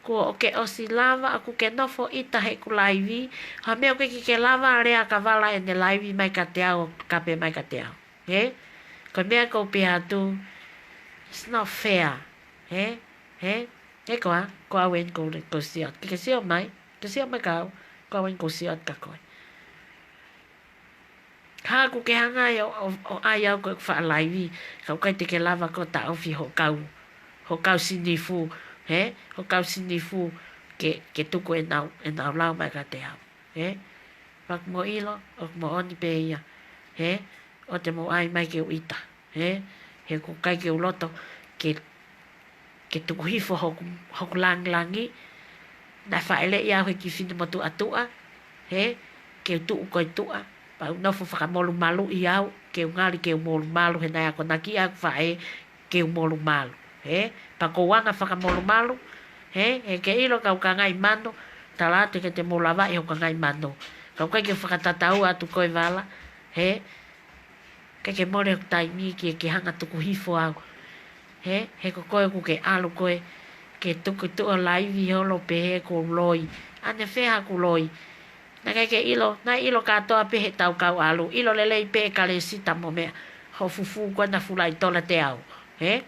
kuo ke ʻosi lava, ʻoku ke nofo ʻita heʻeku laivi, ha meʻa ʻoku ʻikai ke ke lava lea kia Vala ʻene laivi mai kiate au, kape mai kiate au. Hē? Ko e meʻa ʻoku ou pehē atu, it's not fair. Hē? Hē? Hē koā, ko au eni ʻoku ou, ʻoku ou sio, ke ke sio mai, ke sio mai kia au, ko au eni ʻoku ou sio atu kia koe. Ka ʻoku ke hanga ai ʻo, ʻo, ʻo ʻai au ko ʻeku faʻa laivi, ka ʻoku ʻikai te ke lava koe ʻo taʻofi hoʻo kau, hoʻo kau sinifu, hē? Hoʻo kau sinifu ke, ke tuku ʻenau, ʻenau lau mai kiate au, hē? Pea ʻoku mou ʻilo, ʻoku moʻoni pē ia, hē? ʻOua te mou ʻai mai ke u ʻita, hē? He ʻoku ʻikai ke u loto ke, ke tuku hifo hoku, hoku langilangi, naʻe fāʻeleʻi au he kiʻi finemotuʻa tuʻa, hē? Ke u tuʻu ko e tuʻa, pea u nofo fakamolumaluʻi au, ke u ngali ke u molumalu, he naʻe akonaki ʻe au ʻeku faʻē ke u molumalu, hē? Pea ʻoku ou anga fakamolumalu, hē? He ke ʻilo ka u kangai mano, tala atu ke te mou lavaʻi hoku kangai mano. Ka ʻoku ʻikai ke fakatatau atu koe Vala, hē? ʻIkai ke mole hoku taimi ke, ke hanga tuku hifo au. Hē, he ko koe ʻoku ke ʻalu koe, ke tuku tuʻu ʻo laivi holo pehē ʻoku ou loi. ʻAnefē haʻaku loi? Naʻe ʻikai ke ʻilo, naʻe ʻilo kātoa pē heʻetau kau ʻalu. ʻIlo lelei pē ʻe Kalesita mo meʻa. Hoʻo fufū ko ena fulaʻi tola teau. Hē?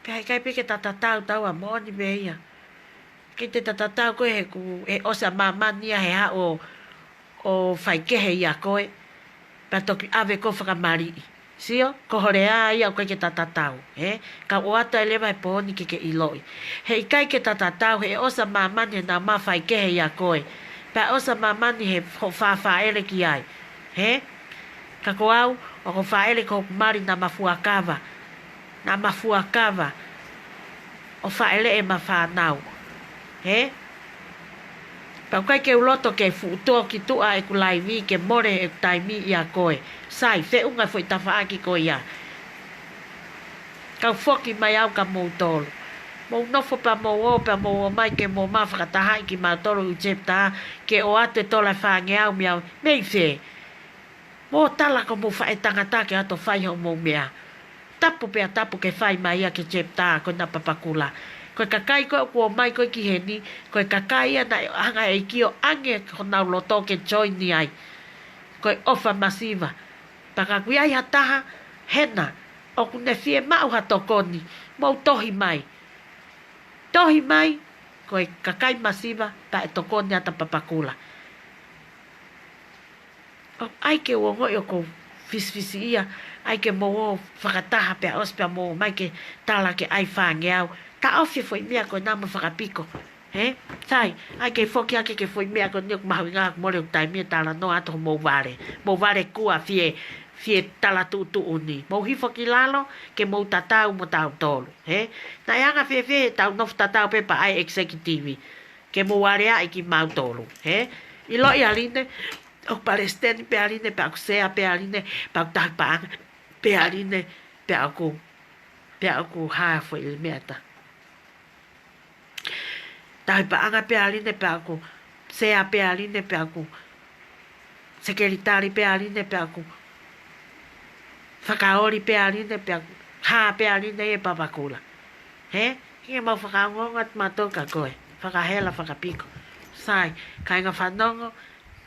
Pea ʻikai pē ke ta tatau taua, moʻoni pē ia. ʻIkai te ta tatau koe he kuo ʻosi ʻa māmani ia he haʻu ʻo, ʻo faikehe ʻia koe. Pea toki ʻave koe ʻo fakamaliʻi. Sio, ko hoʻo lea ia ʻoku ʻikai ke ta tatau, hē? Ka ʻoatu ai leva he pooni ke ke ʻiloʻi. He ʻikai ke ta tatau, he ʻosi ʻa māmani he naʻa ma faikehe ʻia koe. Pea ʻosi ʻa māmani he hoʻo fāfāʻele ki ai. Hē? Ka ko au, ʻoku ou fāʻele ko hoku mali naʻa ma fuakava. Naʻa ma fuakava. ʻO fāʻeleʻi ʻema fānau. Hē? Pea ʻoku ʻikai ke u loto ke fuʻu tō ki tuʻa ʻeku laivi ke mole ʻeku taimi ʻia koe. Sai, feʻunga foʻi tafaʻaki ko ia. Kau foki mai au kia moutolu. Mou nofo pea mou ō, pea mou ō mai ke mou ma fakatahaʻi kimautolu ʻi Jepita, ke ʻoatu e tola fāngeau mei au, mei fē? Mou tala ko hoʻomou faʻētangata ke ʻoatu ʻo fai hoʻomou meʻa. Tapu pea tapu ke fai mai ia kia Jepita ko ena Papakula. Ko e kakai ko ē ʻoku ō mai ko ē ki heni, ko e kakai ia naʻe hanga ʻe he ʻEiki ʻo ʻange honau loto ke join ai. Ko e ʻofa masiva. Pea ka ʻoku ʻi ai ha taha hena ʻoku ne fiemaʻu ha tokoni, mou tohi mai. Tohi mai, ko e kakai masiva, pea ʻe tokoni atu ʻa Papakula. ʻOku ʻai ke u ongoʻi ʻoku ou fisifisiʻia, ʻai ke mou ō fakataha pea ʻosi pea mou ō mai ke tala ke ʻai fāngeau. Taʻofi e foʻi meʻa ko ena mo fakapiko. Hē? Sai, ʻai ke foki hake ki he foʻi meʻa ko eni ʻoku mahuʻinga ʻoku mole hoku taimi ʻo talanoa atu hoʻomou vale. Mou vale kua fie, fie tala tuʻutuʻuni. Mou hifo ki lalo, ke mou tatau mo tautolu. Hē? Naʻe anga fēfē heʻetau nofo tatau pē pea ʻai executive. Ke mou aleaʻi kimautolu. Hē? ʻIloʻi ʻa Line, ʻoku palesiteni pē ʻa Line, pea ʻoku sea pē ʻa Line, pea ʻoku tauhi paʻanga pē ʻa Line, pea ʻoku, pea ʻoku hā foʻi meʻa ta. Tauhi paʻanga pē ʻa Line pea ʻoku sea pē ʻa Line pea ʻoku sekelitali pē ʻa Line pea ʻoku fakaoli pē ʻa Line pea ʻoku hā pē ʻa Line ʻia Papakula. Hē? Ke mau fakaongoongo atu mautolu kia koe. Fakahela, fakapiko. Sai, kāinga fanongo,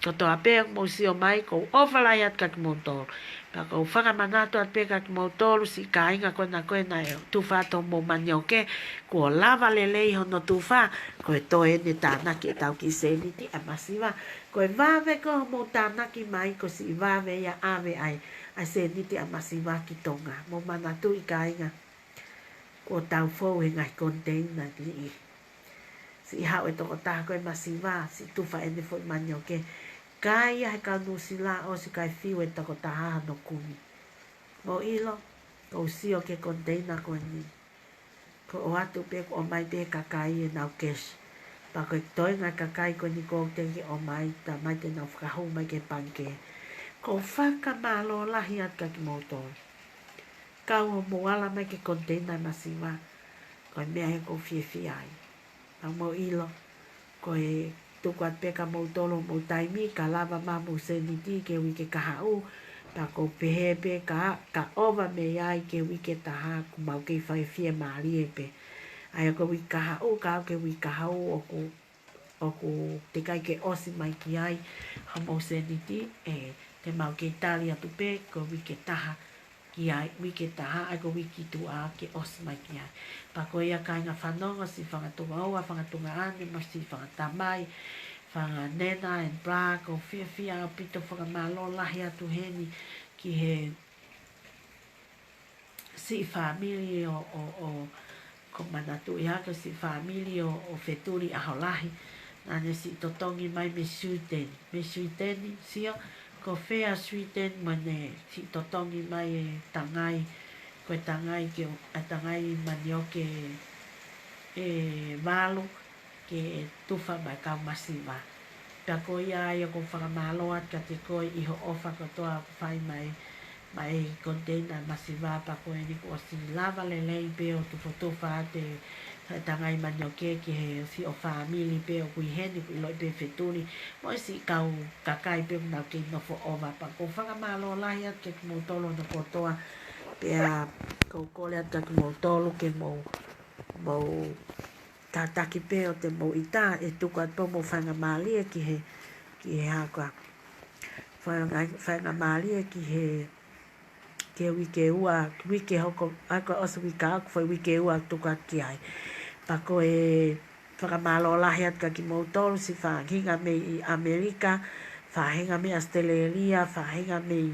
kotoa pē ʻoku mou sio mai, ʻoku ou ʻofa lahi atu kia kimoutolu. Pea ʻoku ou fakamanatu atu pē kia kimoutolu, siʻi kāinga ko ena ko ena ʻe tufa atu homou manioke, kuo lava lelei hono tufa, ko e toe eni e tānaki ʻetau kiʻi sēniti ʻa e masiva. Ko e vave ko ē hoʻomou tānaki mai, ko e siʻi vave ia ʻave ai ʻa e sēniti ʻa e masiva ki Tonga. Mou manatuʻi kāinga, kuo tau fou he ngaahi koniteina liʻi. Siʻi haʻu e tokotaha ko ē masiva, siʻi tufa ʻene foʻi manioke. Kai ia he kau Nuʻusila ʻosi, kai fiu e tokotaha hono kumi. Mou ʻilo, ʻoku ou sio ki he koniteina ko eni, kuo ʻoatu pē, kuo ʻomai pē he kakai ʻenau kesi. Pea ko e toenga e kakai ko eni ʻoku teʻeki ke ʻomai, tā mai te nau fakahū mai ki he pangikē. ʻOku ou fakamālō lahi atu kia kimoutolu. Kau hoʻomou ala mai ki he koniteina masiva, ko e meʻa ia ʻoku ou fiefia ai. Pea mou ʻilo, ko e tuku atu pē kia moutolu homou taimi, ka lava mai hoʻomou sēniti ki he uike kahaʻu, pea ʻoku ou pehē pē ka, ka ʻova mei ai ki he uike taha, ʻoku mau kei fai fiemālie pē. ʻA ia ko e uike kahaʻu, ka aʻu ki he uike kahaʻu ʻoku, ʻoku teʻeki ai ke ʻosi mai ki ai hoʻomou sēniti, ē, te mau kei tali atu pē ko e uike taha ki ai, uike taha, ʻa ia ko e uike tuʻa ke ʻosi mai ki ai. Pea ko ia kāinga fanongo, siʻi fanga tuongaʻane, fanga tuongaʻane, mo siʻi fanga tamai, fanga nena and bra, ʻoku ou fiefia ʻaupito, fakamālō lahi atu heni ki he siʻi fāmili ʻo, ʻo, ʻo, ʻoku ou manatuʻi hake, siʻi fāmili ʻo, ʻo Fetuli ʻAholahi. Naʻa ne siʻi totongi mai mei Sweden, mei Sweden, sio, ko fē ʻa Sweden mo ʻene siʻi totongi mai e tangai, ko e tangai ke, ʻa e tangai manioke ʻe valu ke tufa maʻa e kau masiva. Pea ko ia ai ʻoku ou fakamālō atu kiate koe ʻi hoʻo ʻofa kotoa ʻoku fai mai, maʻa e koniteina masiva, pea ko eni kuo ʻosi lava lelei pē ʻo tufotufa atu e tangai manioke ki he siʻo fāmili pē ʻoku ʻi heni, ʻoku ʻiloʻi pē Fetuli, mo e siʻi kau kakai pē ʻoku nau kei nofo ʻova. Pea ʻoku ou fakamālō lahi atu kia kimoutolu hono kotoa, pea ʻoku ou kole atu kia kimoutolu ke mou, mou tataki pē ʻo te mou ʻita, ʻe tuku atu pē hoʻomou faingamālie ki he, ki he hako. Fainga-, faingamālie ki he, ki he uike ua, uike hoko, ʻa ia ko e ʻosi uike ʻoku fai uike ua tuku atu ki ai. Pea ʻoku ou fakamālō lahi atu kia kimoutolu, siʻi faʻahinga mei ʻi ʻAmelika, faʻahinga mei ʻAositelēlia, faʻahinga mei,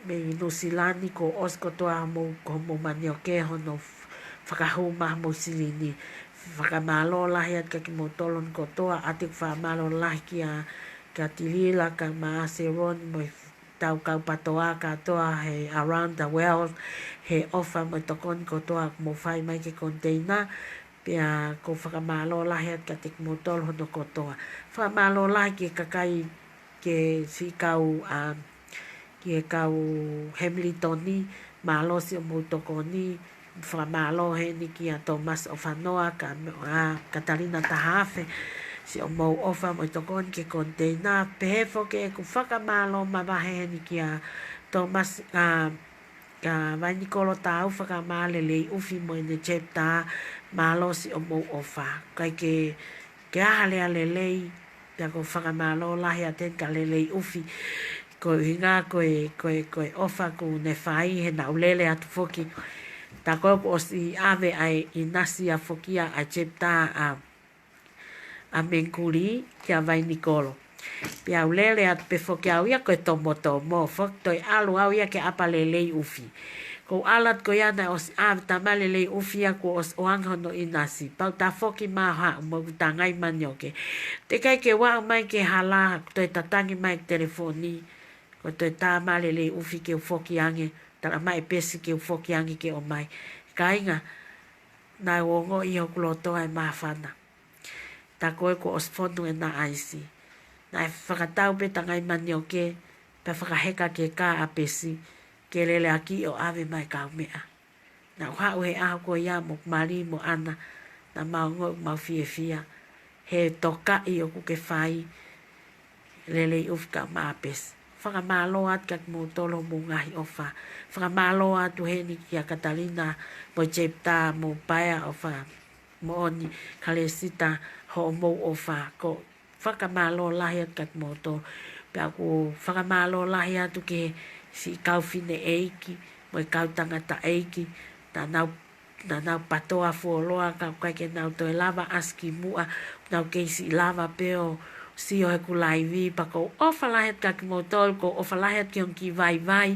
mei Nuʻusila ni, kuo ʻosi kotoa hoʻomou, ko hoʻomou manioke hono f-, fakahū mai hoʻomou silini. Fakamālō lahi atu kia kimoutolu hono kotoa, ʻoatu e fakamālō lahi kia, kia Tilila, kia Maseroni, mo e tau kau PATOA kātoa he around the world, he ʻofa mo e tokoni kotoa ʻoku mou fai mai ki he koniteina, pea ʻoku ou fakamālō lahi atu kiate kimoutolu hono kotoa. Fakamālō lahi ki he kakai, ki he siʻi kau, um, ki he kau Hemilitoni, mālō siʻomou tokoni, fakamālō heni kia Thomas ʻOfanoa, kia, ʻa, Katalina Tahaafe, siʻomou ʻofa mo e tokoni ki he koniteina, pehē foki ʻeku fakamālō mavahe heni kia Thomas, ʻa, kia Vainikolo Tāufa, kia Mā Leleiʻufi mo ʻene chapter, mālō siʻomou ʻofa. ʻIkai ke, ke ʻi ai ha lea lelei, pea ʻoku ou fakamālō lahi atu heni kia Leleiʻufi, ko e ʻuhinga ko e, ko e, ko e ʻofa kuo ne fai he naʻa ku lele atu foki. Tā ko ē kuo ʻosi ʻave ʻa e ʻinasi ʻa foki ia ʻa e chapter ʻa, ʻa Mengkuli kia Vainikolo. Pea u lele atu pē foki au ia ko e tomotomo, foki toe ʻalu au ia ki ʻApa Leleiʻufi. Ko u ʻalu atu ko ia naʻe ʻosi ʻave Tamai Leleiʻufi ia kuo ʻosi ʻoange hono ʻinasi. Pea u tafoki mai ʻo haʻu mo ʻeku tangai manioke. Teʻeki ai ke u aʻu mai ki he hala, toe tatangi mai e telefoni, ko e toe tā mai Leleiʻufi ke u foki ange, tala mai ʻe Pesi ke u foki ange ke ʻomai. Kāinga, naʻe ongoʻi ʻi hoku loto ʻa e māfana. Tā ko ē kuo ʻosi fonu ʻena ʻaisi. Naʻe fakatau pē tangai manioke, pea fakaheka ki he kā ʻa Pesi, ke lele ʻaki ʻo ʻave mai e kaumeʻa. Naʻa ku haʻu he ʻaho ko ia mo ʻeku mali mo ʻAna, naʻa mau ongoʻi ʻoku mau fiefia he tokaʻi ʻoku ke fai, Leleiʻufi kae ʻumaʻā Pesi. fakamālō atu kiate kimoutolu hoʻomou ngaahi ʻofa. Fakamālō atu heni kia Katalina mo Jepta mo Paea, ʻofa moʻoni, Kalesita, hoʻomou ʻofa. ʻOku fakamālō lahi atu kiate kimoutolu. Pea ʻoku fakamālō lahi atu ki he siʻi kau fineʻeiki mo e kau tangataʻeiki, naʻa nau, naʻa nau patoa fuoloa ka ʻoku ʻikai ke nau toe lava ʻasi ki muʻa, nau kei siʻi lava pē ʻo sio heʻeku laivi. Pea ʻoku ou ʻofa lahi atu kiate kimoutolu, ʻoku ou ʻofa lahi atu ki he ongo kiʻi vaivai.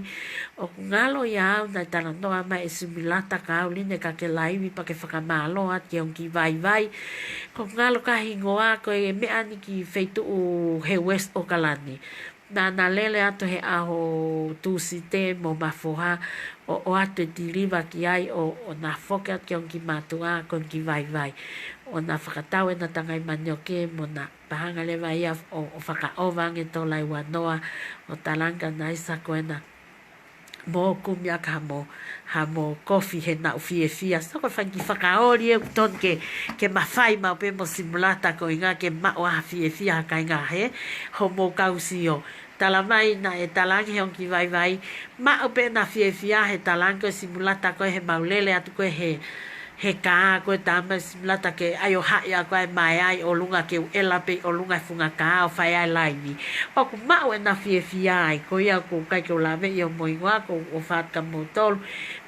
ʻOku ngalo ia au naʻe talanoa mai ʻe Simulata ka au line ka ke laivi pea ke fakamālō atu ki he ongo kiʻi vaivai. ʻOku ngalo ka hingoa ko e meʻa ni ki feituʻu he West ʻAokalani. Naʻa na lele atu he ʻaho Tūsite mo Mafoha ʻo ʻoatu e tiliva ki ai ʻo, ʻo na foki atu ki he ongo kiʻi mātuʻa ko e ongo kiʻi vaivai. ʻO na fakatau ʻena tangai manioke mo na pāhanga leva ia ʻo, ʻo fakaʻova ange tolai uanoa ʻo talanga naisa ko ena mo kumi ʻaki ha mo, ha mo kofi he naʻu fiefia. So ko e fanga kiʻi fakaoli ʻoku tonu ke, ke mafai maʻu pē mo Simulata ko e ʻuhinga ke maʻu ha fiefia ha kāinga he hoʻomou kau sio. Talamai naʻe talaange he ongo kiʻi vaivai, maʻu pē ʻena fiefia he talaange ko ē Simulata ko ē he mau lele atu ko ē he, he kā ko ē, talamai Simulata ke ʻai ʻo haʻi ʻa ko ē mai ai ʻolunga ke u ʻela pē ʻi ʻolunga he funga kā ʻo fai ai e laivi. ʻOku maʻu ʻena fiefia ai, ko ia ʻoku ʻikai ke u laveʻi hoʻomou hingoa, ʻoku ou ʻofa atu kiate kimoutolu,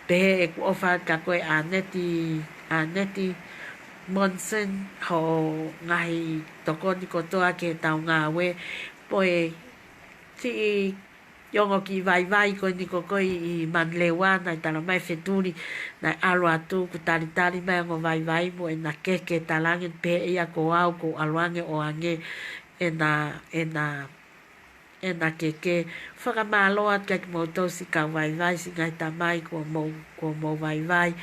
pehē ʻeku ʻofa atu kia koe ʻAneti, ʻAneti Monson, hoʻo ngaahi tokoni kotoa ki heʻetau ngāue, pea mo e siʻi ongo kiʻi vaivai ko eni ko ē ʻi Manurewa, naʻe talamai Fetuli naʻe ʻalu atu, kuo talitali mai e ongo vaivai mo ʻena keke, talaange pē ʻe ia ko au ʻoku ou ʻalu ange ʻo ʻoange ʻena, ʻena, ʻena keke. Fakamālō atu kiate kimoutolu siʻi kau vaivai, siʻi ngaahi tamai kuo mou, kuo mou vaivai.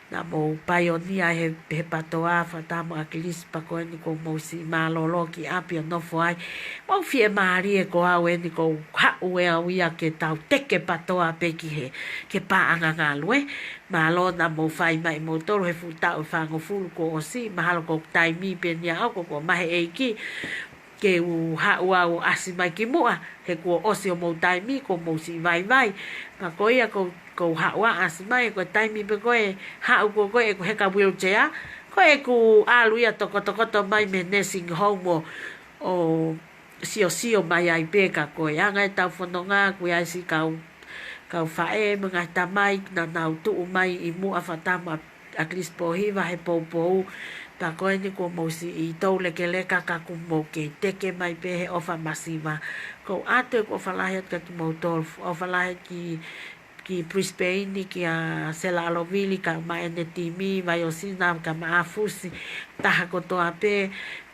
Naʻa mou paionia he, he patoa fakataha mo ʻAkilisi, pea ko eni kuo mou siʻi mālōlō ki ʻapi ʻo nofo ai. Mou fiemālie, ko au eni ʻoku ou haʻu ʻe au ia ke tau teke patoa pē ki he, ki he paʻanga ngalue. Mālō naʻa mou fai mai ʻe moutolu he fuʻu taʻu ʻe fāngofulu kuo ʻosi, mahalo ko e taimi pē eni ia ʻoku, kuo mahe ʻEiki ke u haʻu au ʻo ʻasi mai ki muʻa, he kuo ʻosi homou taimi, kuo mou siʻi vaivai. Pea ko ia ʻoku, ʻoku ou haʻu ʻo ʻasi mai, ko e taimi pē ko ē haʻu ko ē ʻeku heka wheelchair, ko ʻeku ʻalu ia ʻo tokotokoto mai mei he nursing home ʻo, ʻo siosio mai ai pē ka ko e anga ʻetau fononga, ʻoku ʻi ai siʻi kau, kau faʻē mo e ngaahi tamai naʻa nau tuʻu mai ʻi muʻa fakataha mo ʻAkilisi Pōhiva he poupou. Pea ko eni kuo mou siʻi toulekeleka ka kuo mou kei teke mai pē he ʻofa masiva. ʻOku ou ʻoatu ʻeku ʻofa lahi atu kiate kimoutolu, ʻofa lahi ki, ki Brisbane, kia Sela ʻAlovili kae ʻumaʻā ʻene timi, Vaiosina kae ʻumaʻā Fusi, taha kotoa pē.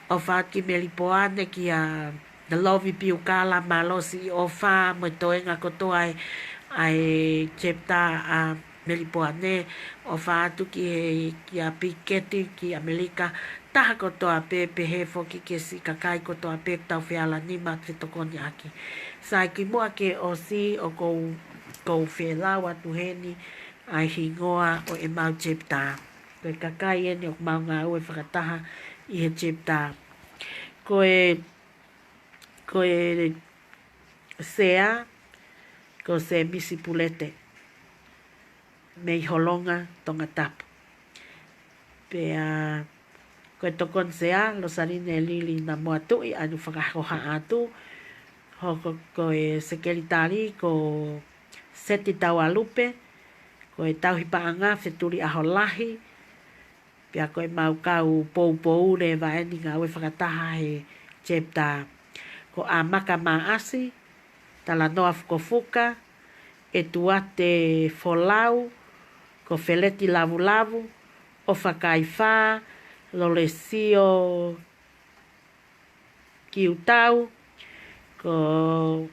ʻOfa atu ki Melipoane, kia Lovi Piukala, mālō siʻi ʻofa mo e toenga kotoa ʻa e, ʻa e chapter ʻa Melipoane. ʻOfa atu ki he, kia Piketi ki ʻAmelika, taha kotoa pē, pehē foki ki he siʻi kakai kotoa pē ʻoku tau fealanima atu fetokoniʻaki. Sai, kimuʻa ke ʻosi, ʻoku ou, ʻoku ou felau atu heni ʻa e hingoa ʻo ʻemau chapter. Ko e kakai eni ʻoku mau ngāue fakataha ʻi he chapter. Ko e, ko e sea, ko Semisi Pulete mei Holonga, Tongatapu. Pea ko e tokoni sea, Losaline Lili Namoa Tuʻi, ʻa eni ʻoku fakahoha atu. Hoko ko e sekelitali ko Seti Taualupe, ko e tauhi paʻanga, Fetuli ʻAholahi, pea ko ʻemau kau poupou leva eni ngāue fakataha he chapter. Ko ʻAmaka Maʻasi, Talanoa Fukofuka, ʻEtuate Folau, ko Feleti Lavulavu, ʻOfa Kaifā, Lolesio Kiutau, ko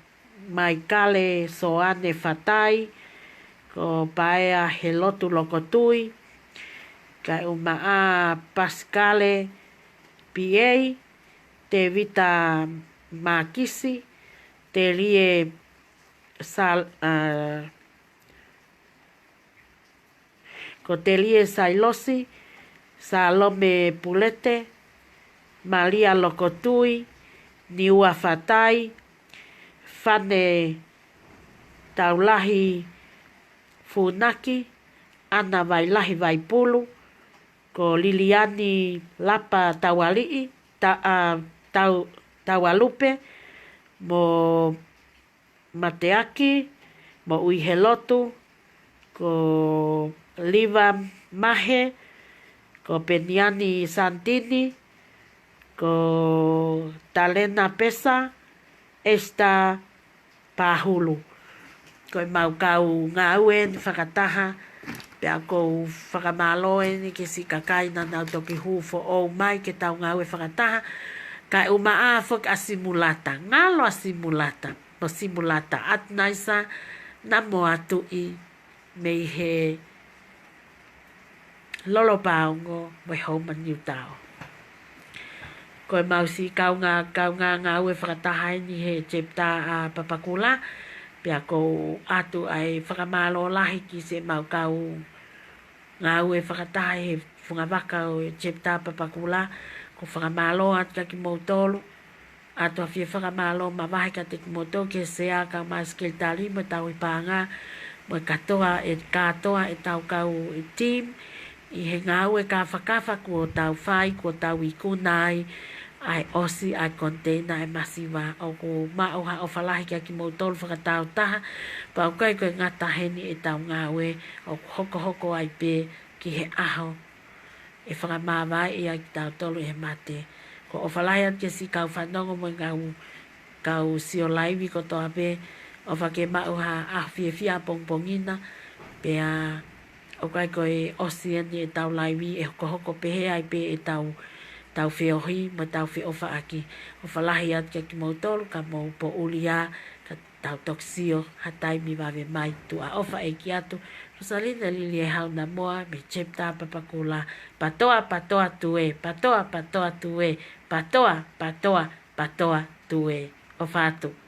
Maikale Soane Fatai, ko Paea Helotu Lokotui, kae ʻumaʻā Pasikale P A, Tevita Makisi, Telie Sal-, ā, ko Telie Sailosi, Salome Pulete, Malia Lokotui, Niua Fatai, Fane Taulahi Funaki, ʻAna Vailahi Vaipulu, ko Liliani Lapa Taualiʻi, Ta-, ʻa, Tau-, Taualupe, mo Mateaki, mo Uihelotu, ko Liva Mahe, ko Peniani Santini, ko Talena Pesa, Esta Pahulu. Ko e mau kau ngāue ni fakataha, pea ʻoku ou fakamālō eni ki he siʻi kakai naʻa nau toki hū foʻou mai ke tau ngāue fakataha, kae ʻumaʻā foki ʻa Simulata, ngalo ʻa Simulata, mo Simulata ʻAtunaisa, na mo Atuʻi, mei he Lolopaongo mo e Houma Niutao. Ko e mau siʻi kaungā, kaungā ngāue fakataha eni he chapter ʻa Papakura, pea ʻoku ou ʻoatu ʻa e fakamālō lahi ki he mau kau ngāue fakataha he fungavaka ʻo e chapter Papakura, ʻoku ou fakamālō atu kia kimoutolu, ʻoatu ʻa e fakamālō mavahe kiate kimoutolu ki he sea kae ʻumaʻā e sekelitali mo e tauhi paʻanga, mo e kātoa, e kātoa ʻetau kau e team, ʻi he ngāue kāfakafa kuo tau fai, kuo tau ikuna ai ʻa e ʻosi ʻa e container ʻa e masiva. ʻOku maʻu ha ʻofa lahi kia kimoutolu fakatāutaha, pea ʻoku ʻikai ko e ngata heni ʻetau ngāue, ʻoku hokohoko ai pē ki he ʻaho ʻe fakamāvaeʻi ai kitautolu ʻe he mate. ʻOku ou ʻofa lahi atu ki he siʻi kau fanongo mo e kau, kau sio laivi kotoa pē, ʻofa ke maʻu ha ʻaho fiefia ʻapongipongi na, pea ʻoku ʻikai ko e ʻosi eni ʻetau laivi, ʻe hokohoko pehē ai pē ʻetau, tau feohi mo tau feʻofaʻaki. ʻOfa lahi atu kia kimoutolu, ka mou poʻuli ā, ka tau toki sio ha taimi vave mai. Tuʻa ʻofa ʻeiki atu, Rosalina Liliehau Namoa mei he chapter Papakura. Patoa, patoa tuē, patoa, patoa tuē, patoa, patoa, patoa tuē. ʻOfa atu.